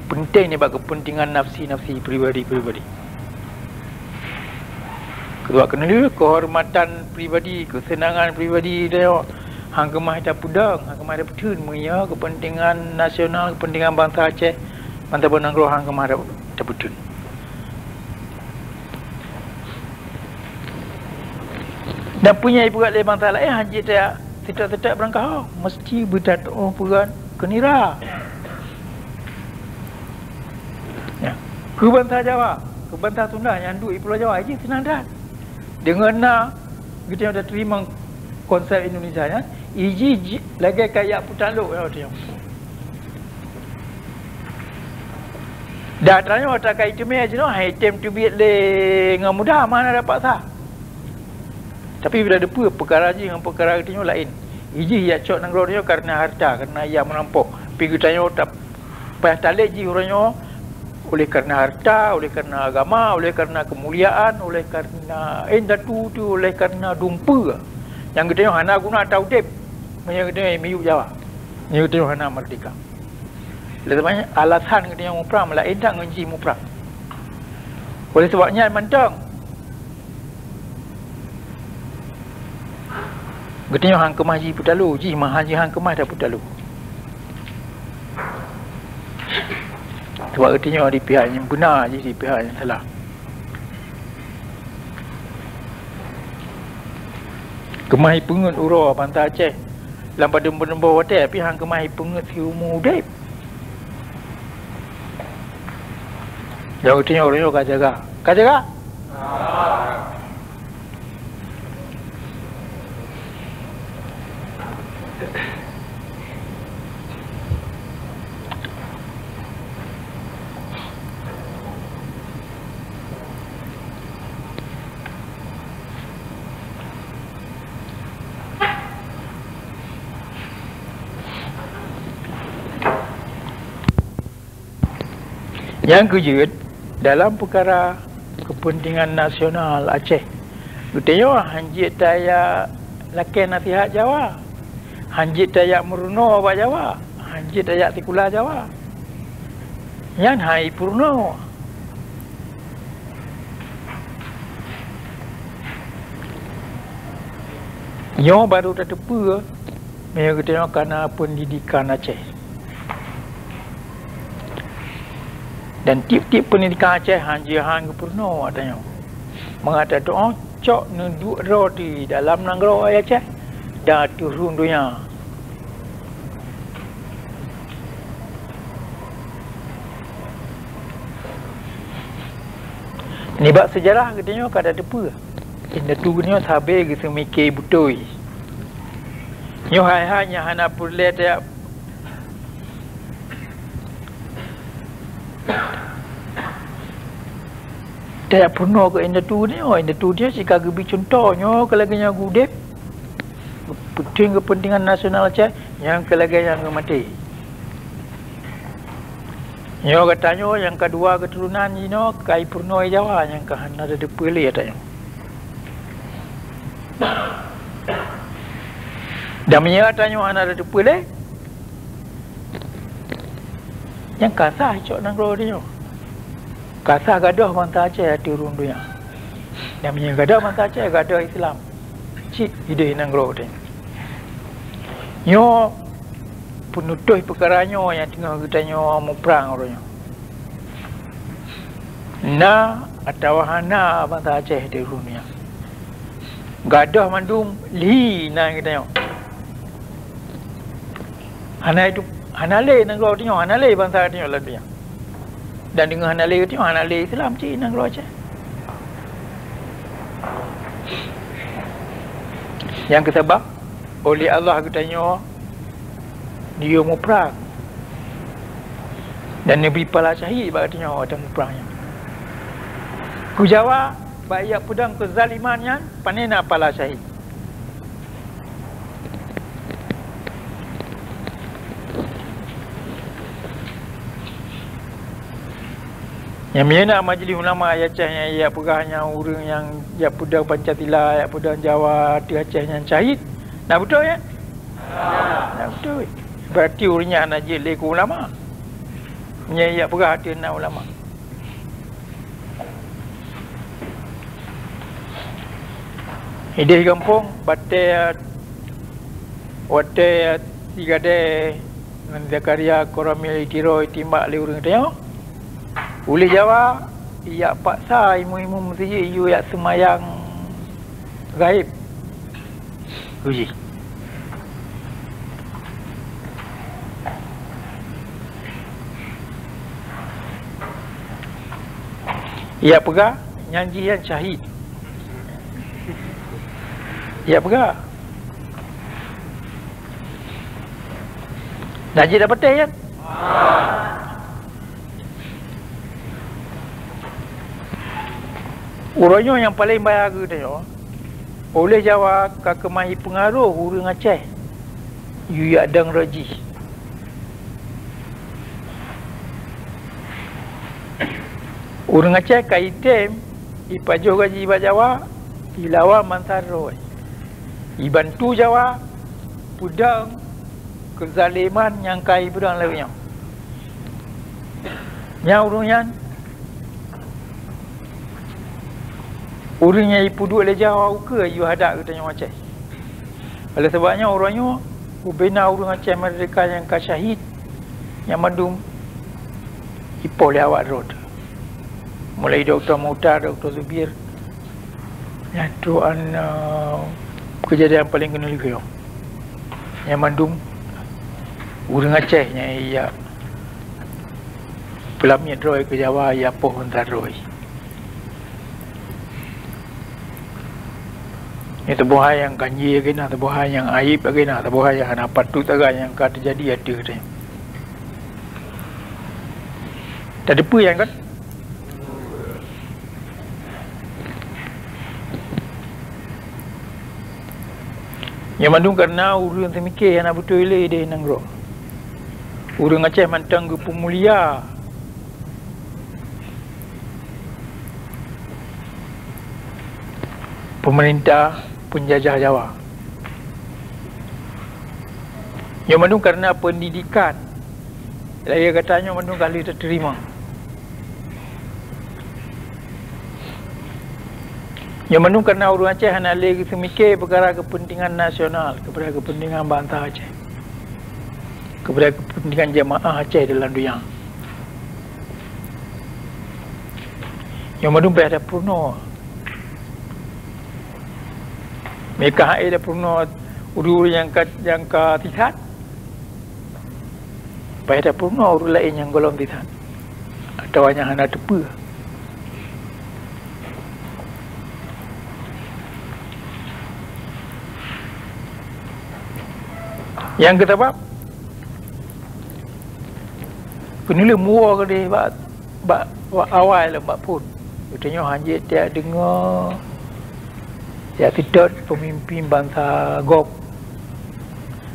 peunteng nibak keupeuntengan nafsi-nafsi pribadi-pribadi. Keudua keuneulheueh keuhormatan pribadi, keuseunangan pribadi tanyoe han keumah tapeudong, han keumah tapeutheun meunyoe keupeuntengan nasional, keupeuntengan bansa Aceh, bansa nanggroe han keumah ta-, tapeutheun. Dan peue nyang ipeugah lé bansa laén hana jeuet tajak seutôt-seutôt beurangkaho, meuseuti beutatu'oh peugah keunira. Ya. Keu bansa Jawa, keu bansa Sunda nyang duek di Pulo Jawa, jih seunang that. Deungon na geutanyoe tateurimong konsep Indonesia nyan, jih, jih lagèe kajak peutalok nyan geutanyoe. Dan tanyoe takai teumé jinoe hai tem teubiet lé ngon mudah, mana dapat sah. Tapi bila deupeue peukara jih ngon peukara geutanyoe laén. Jih jak cok nanggroe tanyoe kareuna hareuta, kareuna jak meurampok. Pi geutanyoe ta-, payah talét jih uroe nyoe oleh kareuna hareuta, oleh kareuna agama, oleh kareuna keumuliaan, oleh kareuna indatu tu, oleh kareuna dumpeue. Nyang geutanyoe hana guna ata udép meunyoe geutanyoe miyueb Jawa. Meunyoe geutanyoe hana meurdeka. Oleh sabab nyan, alasan geutanyoe muprang meulaén that ngon jih muprang. Oleh sabab nyan mantong, geutanyoe han keumah jih peutalo, jih mah han jih han keumah tapeutalo. Sabab geutanyoe di pihak nyang beuna, jih di pihak nyang salah. Keumah ipeungeut uroe bansa Aceh lam padum-padum boh watèe, tapi han keumah ipeungeut siumu udép. Dan geutanyoe uroe nyoe ka jaga. Ka jaga? Nyang keujeuet, dalam peukara keupeuntengan nasional Aceh, geutanyoe han jeuet tajak lakèe naseuhat Jawa, han jeuet tajak meurunoe bak Jawa, han jeuet tajak sikula Jawa. Nyan han jipeurunoe. Nyoe barô tateupeue meunyoe geutanyoe ka na peundidikan Aceh. Dan tiep-tiep peundidikan Aceh han jeuet han geupeurunoe ata nyoe. Mangat tatu'oh cok neuduek droe di dalam nanggroe Aceh dan ateueh rhueng donya. Nibak seujarah geutanyoe ka tateupeue, indatu geutanyoe sabe geuseumiké beutôi. Nyoe hai-hai nyang hana peureulèe tajak, tajak peurunoe keu indatu geutanyoe. Indatu geutanyoe cit ka geubri cuntoh nyoe keu lagèe nyoe geuudép. Peunteng keupeuntengan nasional Aceh, nyang keu lagèe nyan geumaté. Nyoe geutanyoe nyang ka dua keuturonan jinoe ka jipeurunoe Jawa nyang ka hana tateupeue lé geutanyoe. Dan meunyoe geutanyoe hana tateupeue lé, nyang ka sah cok nanggroe geutanyoe. Ka sah gadôh bansa Aceh ateueh rhueng donya. Dan meunyoe gadôh bansa Aceh, gadôh Islam. Cit idéh nanggroe teuh. Nyoe peunutôh peukara nyoe nyang teungoh geutanyoe muprang uroe nyoe. Na atawa hana bansa Aceh di dunia. Gadôh mandum lhi na geutanyoe. Hana itu, hana lé nanggroe geutanyoe, hana lé bansa geutanyoe lam dunia. Dan deungon hana lé geutanyoe, hana lé Islam cit nanggroe Aceh. Nyang keusabab, oleh Allah geutanyoe neuyue muprang dan neubri pala syahid bak geutanyoe watèe muprang nyan. Keu Jawa, bak jak peudong keuzaliman nyan, pane na pala syahid. Nyang miyueb na majlis ulama Aceh nyang jak peugah nyan ureueng nyang jak peudong Pancasila, jak peudong Jawa ateueh Aceh nyan syahid. Na beutôi nyan? Na beutôi. Berarti ureueng nyan hana jeuet lé keu ulama. Nyang jak peugah ateueh na ulama. Idéh gampông, batèe, watèe Sigadèe ngon Zakaria Koramil di Tiro jitimbak lé ureueng tanyoe, uléh Jawa ijak paksa imeum-imeum meuseujid ijak seumayang gaéb. Uji. Yak peugah, nyan jih nyan syahid. Yak peugah. Nah, jih dah beuteh nyan. Uroe nyoe nyang paleng bahya geutanyoe, uléh Jawa ka keumah jipeungaroh ureuëng Aceh yue yak dong rot jih. Ureuëng Aceh ka jitem jipajoh gaji bak Jawa, jilawan bansa droe, jibantu Jawa peudong keuzaleman nyang ka jipeudong lé nyoe. Nyan ureuëng nyan, ureuëng nyang jipeuduek lé Jawa ukeue yue hadak geutanyoe Aceh. Oleh sabab nyan, uroe nyoe ubena ureuëng Aceh meurdeka nyang ka syahid, nyang mandum jipoh lé awak droe. Mulai Dokto Mukhtar, Dokto Zubir, nyan trok an, eh, keujadian paleng keuneuk lheueh nyoe. Nyang mandum ureuëng Aceh nyang yak peulamiet droe keu Jawa, yak poh bansa droe. Nyoe saboh hai nyang ganjé lagée na, saboh hai nyang aib lagée na, saboh hai nyang hana patut lagée nyang ka teujadi ateueh geutanyoe. Tateupeue nyan kan? Nyoe mandum kareuna ureuëng teumike hana beutôi lé di nanggroe. Ureuëng Aceh mantong geupeumulia peumeurintah peunjajah Jawa. Nyoe mandum kareuna peundidikan. Lagée gata nyoe mandum ka lheueh tateurimong. Nyoe mandum kareuna ureuëng Aceh hana lé geuseumike peukara keupeuntengan nasional, kepada keupeuntengan bansa Aceh, kepada keupeuntengan jeumaáh Aceh dalam donya. Nyoe mandum payah tapeurunoe. Meukah hai tapeurunoe ureuëng-ureuëng nyang ka, nyang ka sisat, payah tapeurunoe ureuëng laén nyang gohlom sisat atawa nyang hana teupeue. Nyang keusabab, keuneulheueh muwoe keudeh bak, bak, bak awai lom bak phon. Geutanyoe hanjeuet tajak deungoe, jak seutôt peumimpén bansa gob.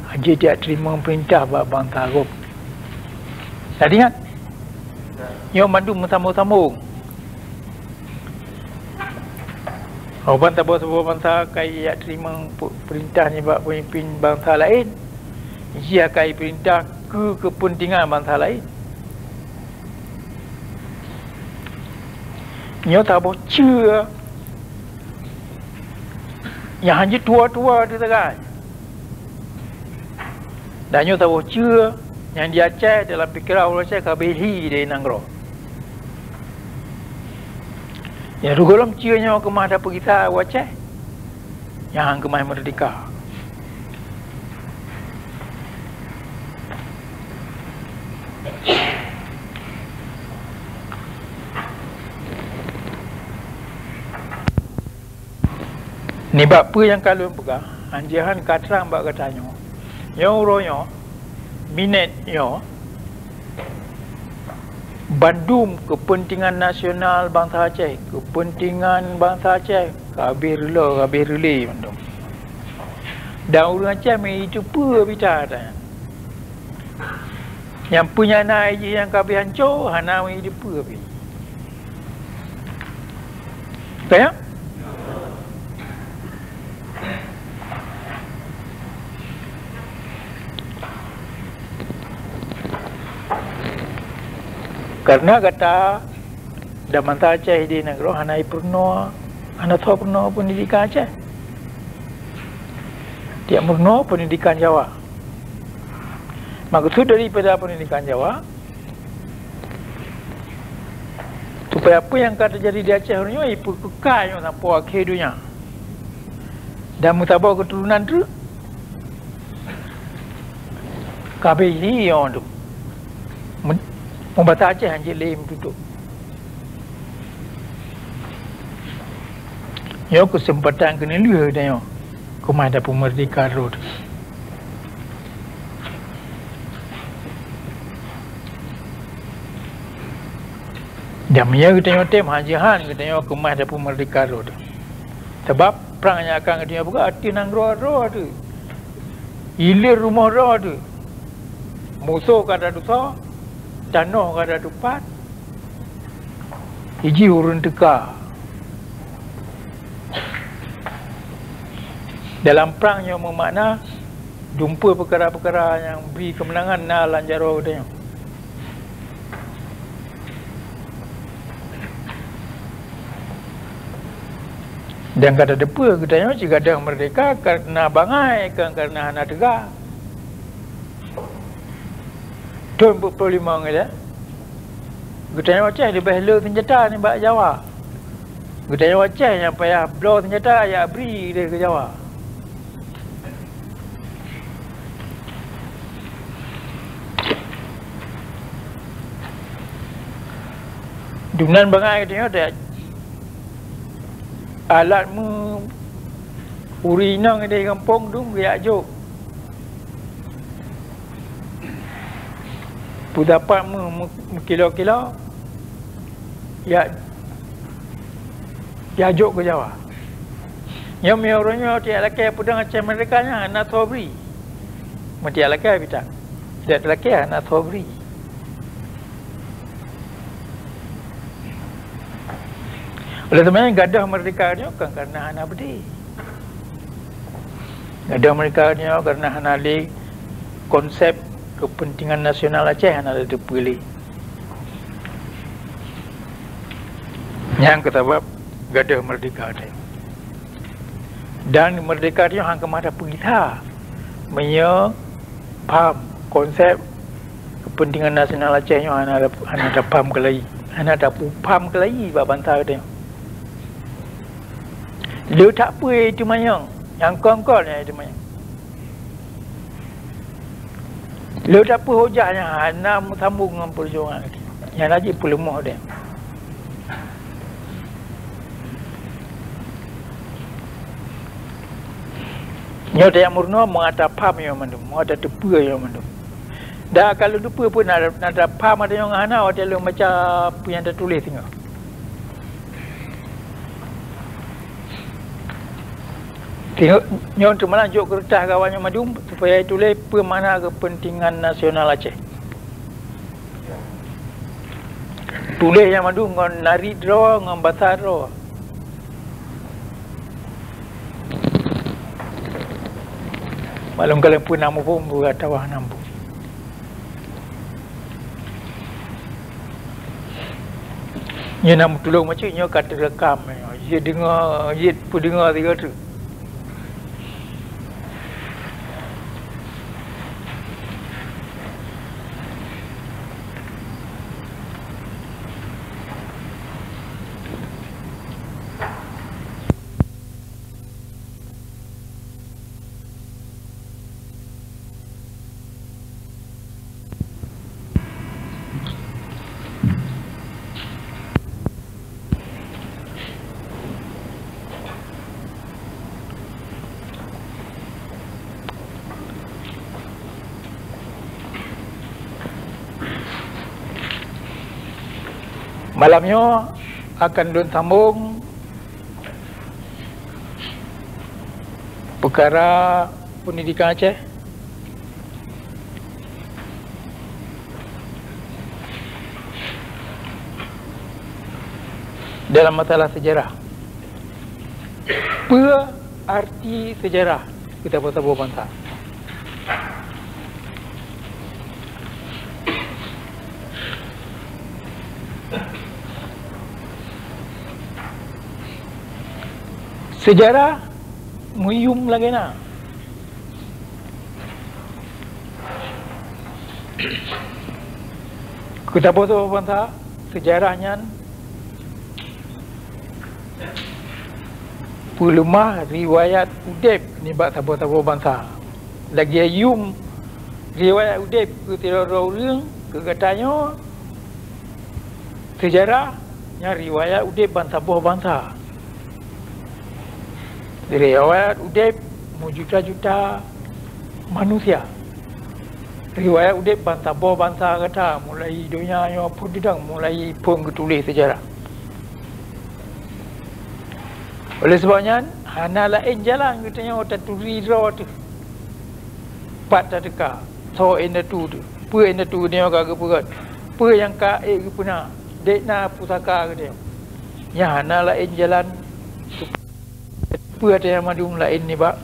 Hanjeuet tajak teurimong peurintah bak bansa gob. Taingat, nyoe mandum meusambông-sambông. Óh ban saboh-saboh bansa ka jijak teurimong pe-, peurintah nibak peumimpén bansa laén, jih ka jipeurintah keu keupeuntengan bansa laén. Nyoe saboh ceue nyang hana jeuet tuwoe-tuwoe teusagai. Dan nyoe saboh ceue nyang di Aceh dalam pikeran ureuëng Aceh ka beuhi di nanggroe. Nyang reugohlom ceue nyoe keumah tapeugisa u Aceh nyang keumah meurdeka. Nibak peue nyang ka lôn peugah, hanjeut han ka trang bak gata nyoe. Nyoe uroe nyoe, minét nyoe, bandum keupeuntengan nasional bansa Aceh, keupeuntengan bansa Aceh ka habéh reuloh, ka habéh reulée bandum. Dan ureuëng Aceh meuiteupeue bita nyan. Nyang peue nyan na jih nyang ka habéh hanco, hana meujiteupeue pih. Ka nyan? Kareuna gata dan bansa Aceh di nanggroe hana jipeurunoe, hana soe peurunoe peundidikan Aceh. Tajak meurunoe peundidikan Jawa. Meukeusud daripada peundidikan Jawa, supaya peue nyang ka teujadi di Aceh uroe nyoe jipeukeukai nyoe sampoe akhé donya. Dan meusaboh keuturonan treuk, Ka habéh lé nyoe tu. Mubasa Aceh hanjeuet lé meututoe. Nyoe keuseumpatan keuneulheueh geutanyoe keumah tapeumeurdeka rot. Dan meunyoe geutanyoe tem, hana jeuet han geutanyoe keumah tapeumeurdeka rot. Sabab prang nyang akan geutanyoe peugah ateueh nanggroe droe teuh. Hileuen rumoh droe teuh. Musoh ka tatusoe, tanoh ka tatupat, iji ureuëng teuka. Dalam prang nyoe meumakna dumpeue peukara-peukara nyang bri keumeunangan na lam jaroe geutanyoe. Dan ka tateupeue geutanyoe sigadoh meurdeka kareuna bangai, kon kareuna hana teuga. Thon peuet ploh limong ilée, geutanyoe Aceh leubeh le seunjata nibak Jawa. Geutanyoe Aceh nyang payah bloe seunjata jak bri lé keu Jawa. Dumnan bangai geutanyoe that. Alat meu-, uri inong di gampông dum geujak jok. Peudapat meu-, meu-, meukilo-kilo, jak, jak jok keu Jawa. Nyoe meunyoe uroe nyoe tiek lakée peudong Aceh Merdeka nyan hana sobri. Meutiek lakée bita. Tiek lakée hana sobri. Oleh sebab nyan gadoh meurdeka nyoe kon kareuna hana beudé. Gadoh meurdeka nyoe kareuna hana lé konsep keupeuntengan nasional Aceh hana lé teupeu lé. Nyang keusabab gadoh meurdeka nyoe. Dan meurdeka nyoe han keumah tapeugisa meunyoe paham konsep keupeuntengan nasional Aceh nyoe hana, hana tapaham keulayi, hana tapeupham keulayi bak bansa geutanyoe. Le that peue teumanyong, nyang kon-kon nyang teumanyong. Le that peue hujah nyang hana meusambong ngon peujuangan geutanyoe. Nyan na jih peuleumoh deh. Nyoe tajak meurunoe meungat tapham nyoe mandum, meungat tateupeue nyoe mandum. Dan ka lôn teupeue peue na, na tapham ateueh nyoe ngon hana watée lôn baca peue nyang tatuléh singoh. Singoh nyoe teumalah jok keureutah gawat nyoe mandum supaya tuléh peue makna keupeuntengan nasional Aceh. Tuléh nyang mandum ngon narit droe, ngon basa droe. Maklum, ka lôn peue na muphom peue atawa hana muphom. Nyoe na meutulông bacut nyoe ka teurekam nyoe. Jeuet deungoe, jeuet peudeungoe sigoe teuk. Malam nyoe akan lôn sambông peukara peundidikan Aceh. Dalam masalah sejarah, peue arti sejarah keu saboh-saboh bansa? Sejarah meuyuem lagée na. Keu saboh-saboh bansa, sejarah nyan peuleumah riwayat udeb nibak saboh-saboh bansa. Lagée yuem Riwayat udeb keu sidroe-droe ureuëng, keu geutanyoe, seujarah nyang riwayat udeb bansaboh bansa. Riwayat udeb meujuta-juta manusia. Riwayat udeb bansaboh bansa gata, mulai donya nyoe peureudang, mulai phon geutuléh seujarah. Oleh sabab nyan, hana laén jalan geutanyoe taturi droe teuh. Pat tateuka, soe indatu teuh, peue indatu geutanyoe ka geupeugét, peue nyang ka ék geupeuna, dék na pusaka geutanyoe. Nyan hana laén jalan peue ata nyang mandum laén nibak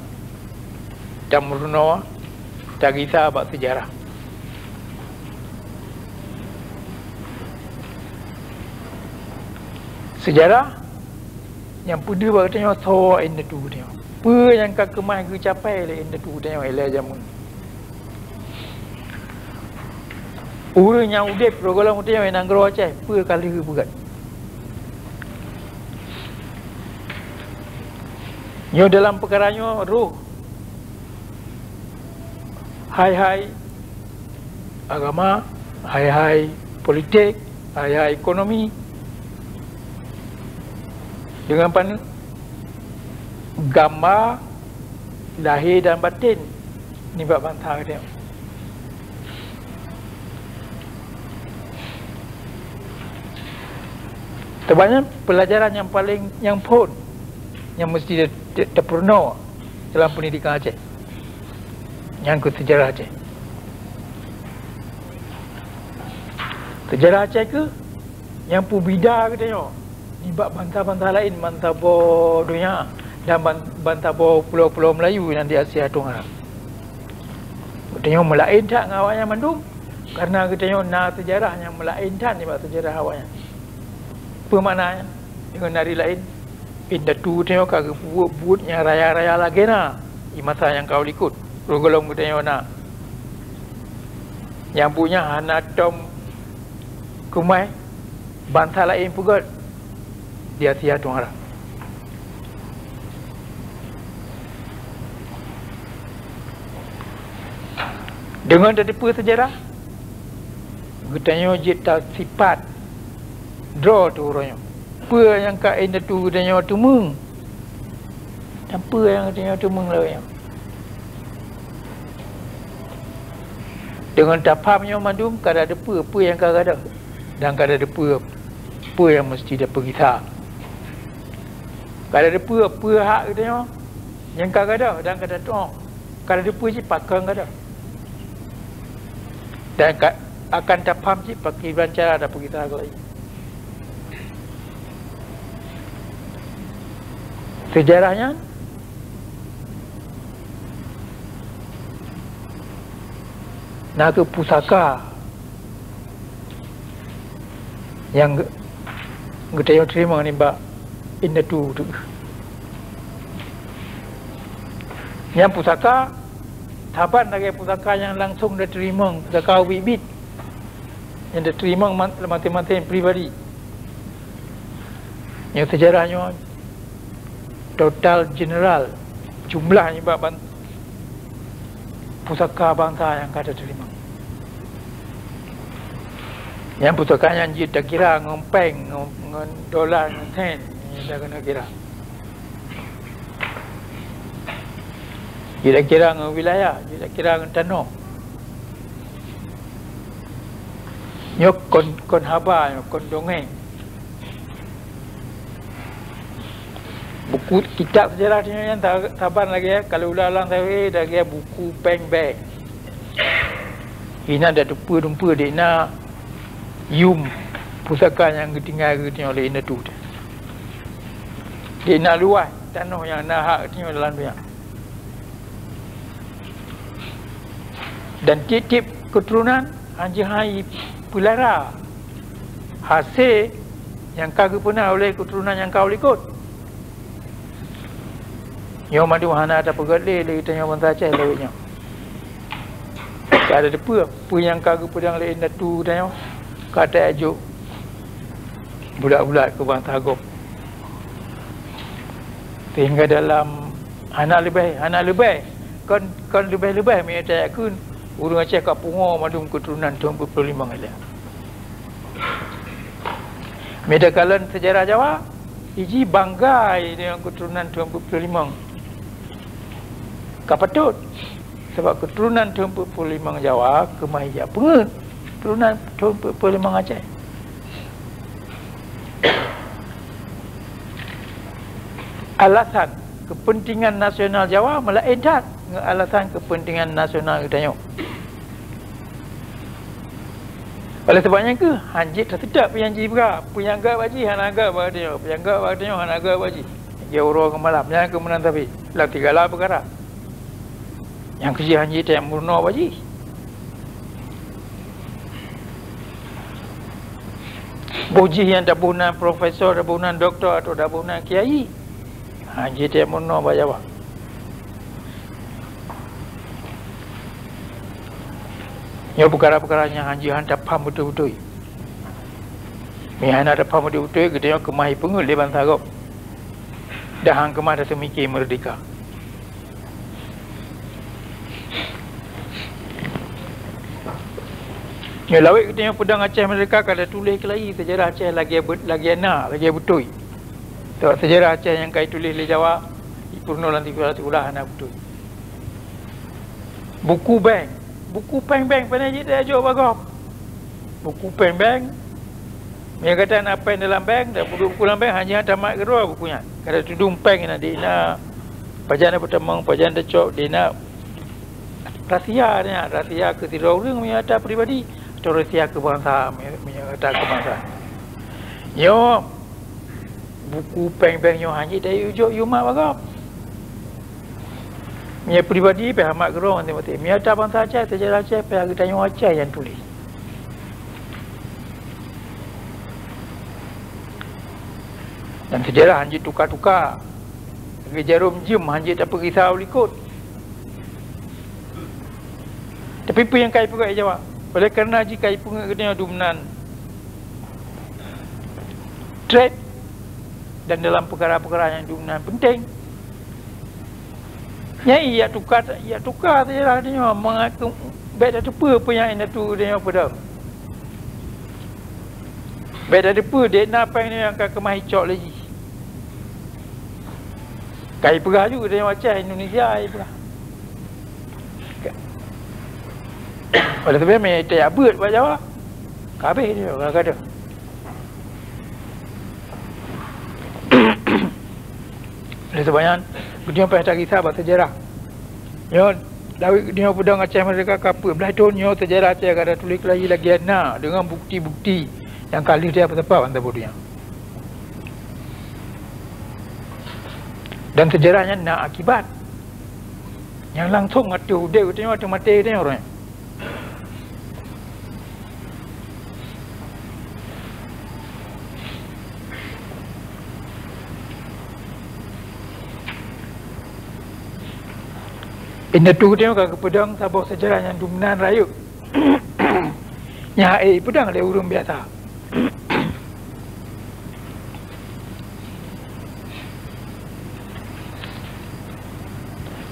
tameurunoe tagisa bak seujarah. Seujarah nyang peudeuh bak geutanyoe soe indatu geutanyoe. Peue nyang ka keumah geucapai lé indatu geutanyoe ilée jameun. Ureuëng nyang udeb rot gohlom geutanyoe nanggroe Aceh, peue ka lheueh geupeugét. Nyoe dalam peukara nyoe roh hai-hai agama, hai-hai politik, hai-hai ekonomi, deungon paneuk gamba lahé dan baten nibak bansa geutanyoe. Teuma nyan peulajaran nyang paleng nyang phon nyang meusti te-, te-, teupurunoe dalam peundidikan Aceh. Nyan keuh seujarah Aceh. Seujarah Aceh keuh nyang peubida geutanyoe nibak bansa-bansa laén bansaboh donya dan ban-, bansaboh pulo-pulo Meulayu nyang di Asia Tenggara. Geutanyoe meulaén that ngon awaknyan mandum, kareuna geutanyoe na seujarah nyang meulaén that nibak seujarah awaknyan. Peue makna nyan? Deungon nari laén, indatu geutanyoe ka geupeubuet buet nyang raya-raya lagée na di masa nyang ka u likot, rot gohlom geutanyoe na. Nyang buet nyan hana tom keumah bansa laén peugét di Asia Tenggara. Deungon tateupeue seujarah, geutanyoe jeuet tasipat droe teuh uroe nyoe. Peue nyang ka indatu geutanyoe teumeung, dan peue nyang geutanyoe teumeung lagée nyoe. Deungon tapham nyoe mandum ka tateupeue peue nyang ka gadôh, dan ka tateupeue peue nyang meusti tapeugisa. Ka tateupeue peue hak geutanyoe nyang ka gadôh dan ka tatuoh. Ka tateupeue cit pakon gadôh. Dan ka, akan tapham cit pakriban cara tapeugisa keu laén. Seujarah nyan na kheueh pusaka nyang geu-, geutanyoe teurimong nibak indatu teuh. Nyang pusaka saban lagée pusaka nyang langsong tateurimong, pusaka ubit-ubit nyang tateurimong ma-, maséng-maséng pribadi. Nyang seujarah nyoe total jeneral jumlah nibak ban-, pusaka bansa nyang ka tateurimong. Nyang pusaka nyan jeuet takira ngon péng, ngon, ngon dola, ngon sen, nyang takira. Jeuet takira ngon wilayah, jeuet takira ngon tanoh. Nyoe kon, kon haba, nyoe kon dongeng. Buku kitab seujarah nyoe nyan sa-, saban lagée ka lheueh ulang-ulang sabe lagée buku péng bée. Inan tateupeue dumpeue dék na yum pusaka nyang geutinggai geutanyoe lé indatu. Dék na luwah tanoh nyang na hak geutanyoe dalam donya. Dan tieb-tieb keuturonan hanjeuet hai peulara hase nyang ka geupeuna oleh keuturonan nyang ka u likot. Nyoe mandum hana tapeugét lé lé geutanyoe bansa Aceh lawét nyoe. Ka tateupeue peue nyang ka geupeudong lé indatu geutanyoe ka tajok bulat-bulat keu bansa gob. Sehingga dalam hana leubeh, hana leubeh, kon, kon leubeh-leubeh meunyoe tayakkheun Ureuëng Aceh ka pungoe mandum keuturonan thon peuet ploh limong ilée. Meunyoe takalon seujarah Jawa, jih bangga deungon keuturonan thon peuet ploh limong. Ka patôt, sabab keuturonan thon peuet ploh limong Jawa keumah jijak peungeuet keuturonan thon peuet ploh limong Aceh. Alasan keupeuntengan nasional Jawa meulaén that ngon alasan keupeuntengan nasional geutanyoe. Oleh sabab nyan kheueh, hanjeuet taseutôt peue nyang jih peugah. Peue nyang gét bak jih hana gét bak geutanyoe, peue nyang gét bak geutanyoe hana gét bak jih. Jih uroe ngon malam, nyan kheueh meunan sabe lam sigala peukara. Nyang keujih hanjeuet tameurunoe bak jih. Boh jih nyang taboh nan profesor, taboh nan doktor, atawa taboh nan kiai, hanjeuet tameurunoe bak Jawa. Nyoe peukara-peukara nyang hanjeuet han tapaham beutôi-beutôi. Meunyo hana tapaham beutôi-beutôi, geutanyoe keumah jipeungeuet lé bansa gob. Dan han keumah taseumike meurdeka. Nyoe lawét geutanyoe peudong Aceh Meurdeka ka tatuléh keulayi seujarah Aceh lagée be-, lagée na, lagée beutôi. Sabab seujarah Aceh nyang ka jituléh lé Jawa, jipeurunoe lam sikula-sikula hana beutôi. Buku bank, buku péng bank, pane jih tajok bak gob. Buku péng bank, meunyo gata na péng dalam bank, tapeuduek buku lam bank, hana tamat keudroe buku nyan. Ka tatudong péng nyan di na, pajan tapeutamong, pajan tacok, di na rahsia nyan, rahsia keu sidroe ureuëng meunyo ata pribadi, atau rahsia keu bansa meunyo ata keu bansa. Nyoe buku péng bank nyoe hana tajok yue mat bak gob. Meunyo pribadi pih hana mat keudroe maté-maté. Meunyo ata bansa Aceh, seujarah Aceh pih geutanyoe Aceh nyang tuléh. Dan seujarah hanjeuet tuka-tuka. Lagée jarom jeuem hanjeuet tapeugisa u likot. Tapi peue nyang ka jipeugah Jawa? Oleh karena jih ka jipeungeuet geutanyoe dumnan treb dan dalam peukara-peukara nyang dumnan penting. Nyan ijak tuka, ijak tuka seujarah geutanyoe, mangat bék tateupeue peue nyang indatu geutanyoe peudong. Bék tateupeue dek na péng nyoe nyang ka keumah jicok lé jih. Ka jipeugah ju geutanyoe Aceh Indonesia jipeugah. Oleh sabab mé tajak beuet bak Jawa, ka habéh nyoe ka gadôh. Oleh sabab nyan, geutanyoe payah tagisa bak seujarah. Nyoe, lawét geutanyoe peudong Aceh Meurdeka ka peuet blaih thon, nyoe seujarah Aceh ka tatuléh keulayi lagée na deungon bukti-bukti nyang ka lheueh tajak peusapat ban saboh donya. Dan seujarah nyan na akibat nyang langsong ateueh udeb geutanyoe, ateueh maté geutanyoe uroe nyoe. Indatu geutanyoe ka geupeudong saboh seujarah nyang dumnan rayeuk. Nyan hana jipeudong lé ureuëng biasa.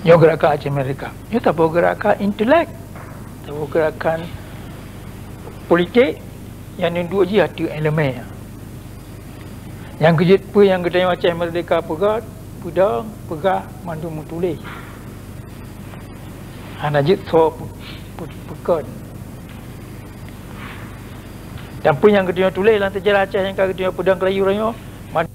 Nyoe geurakan Aceh Meurdeka. Nyoe saboh geurakan intelek, saboh geurakan politik nyang neuduek jih ateueh ileumé. Nyang keujeuet peue nyang geutanyoe Aceh Meurdeka peugah, peudong, peugah mandum meutuléh. Hana jeuet soe pe-, pe-, peukon. Dan peue nyang geutanyoe tuléh lam seujarah Aceh nyang ka geutanyoe peudong keulayi uroe nyoe, man-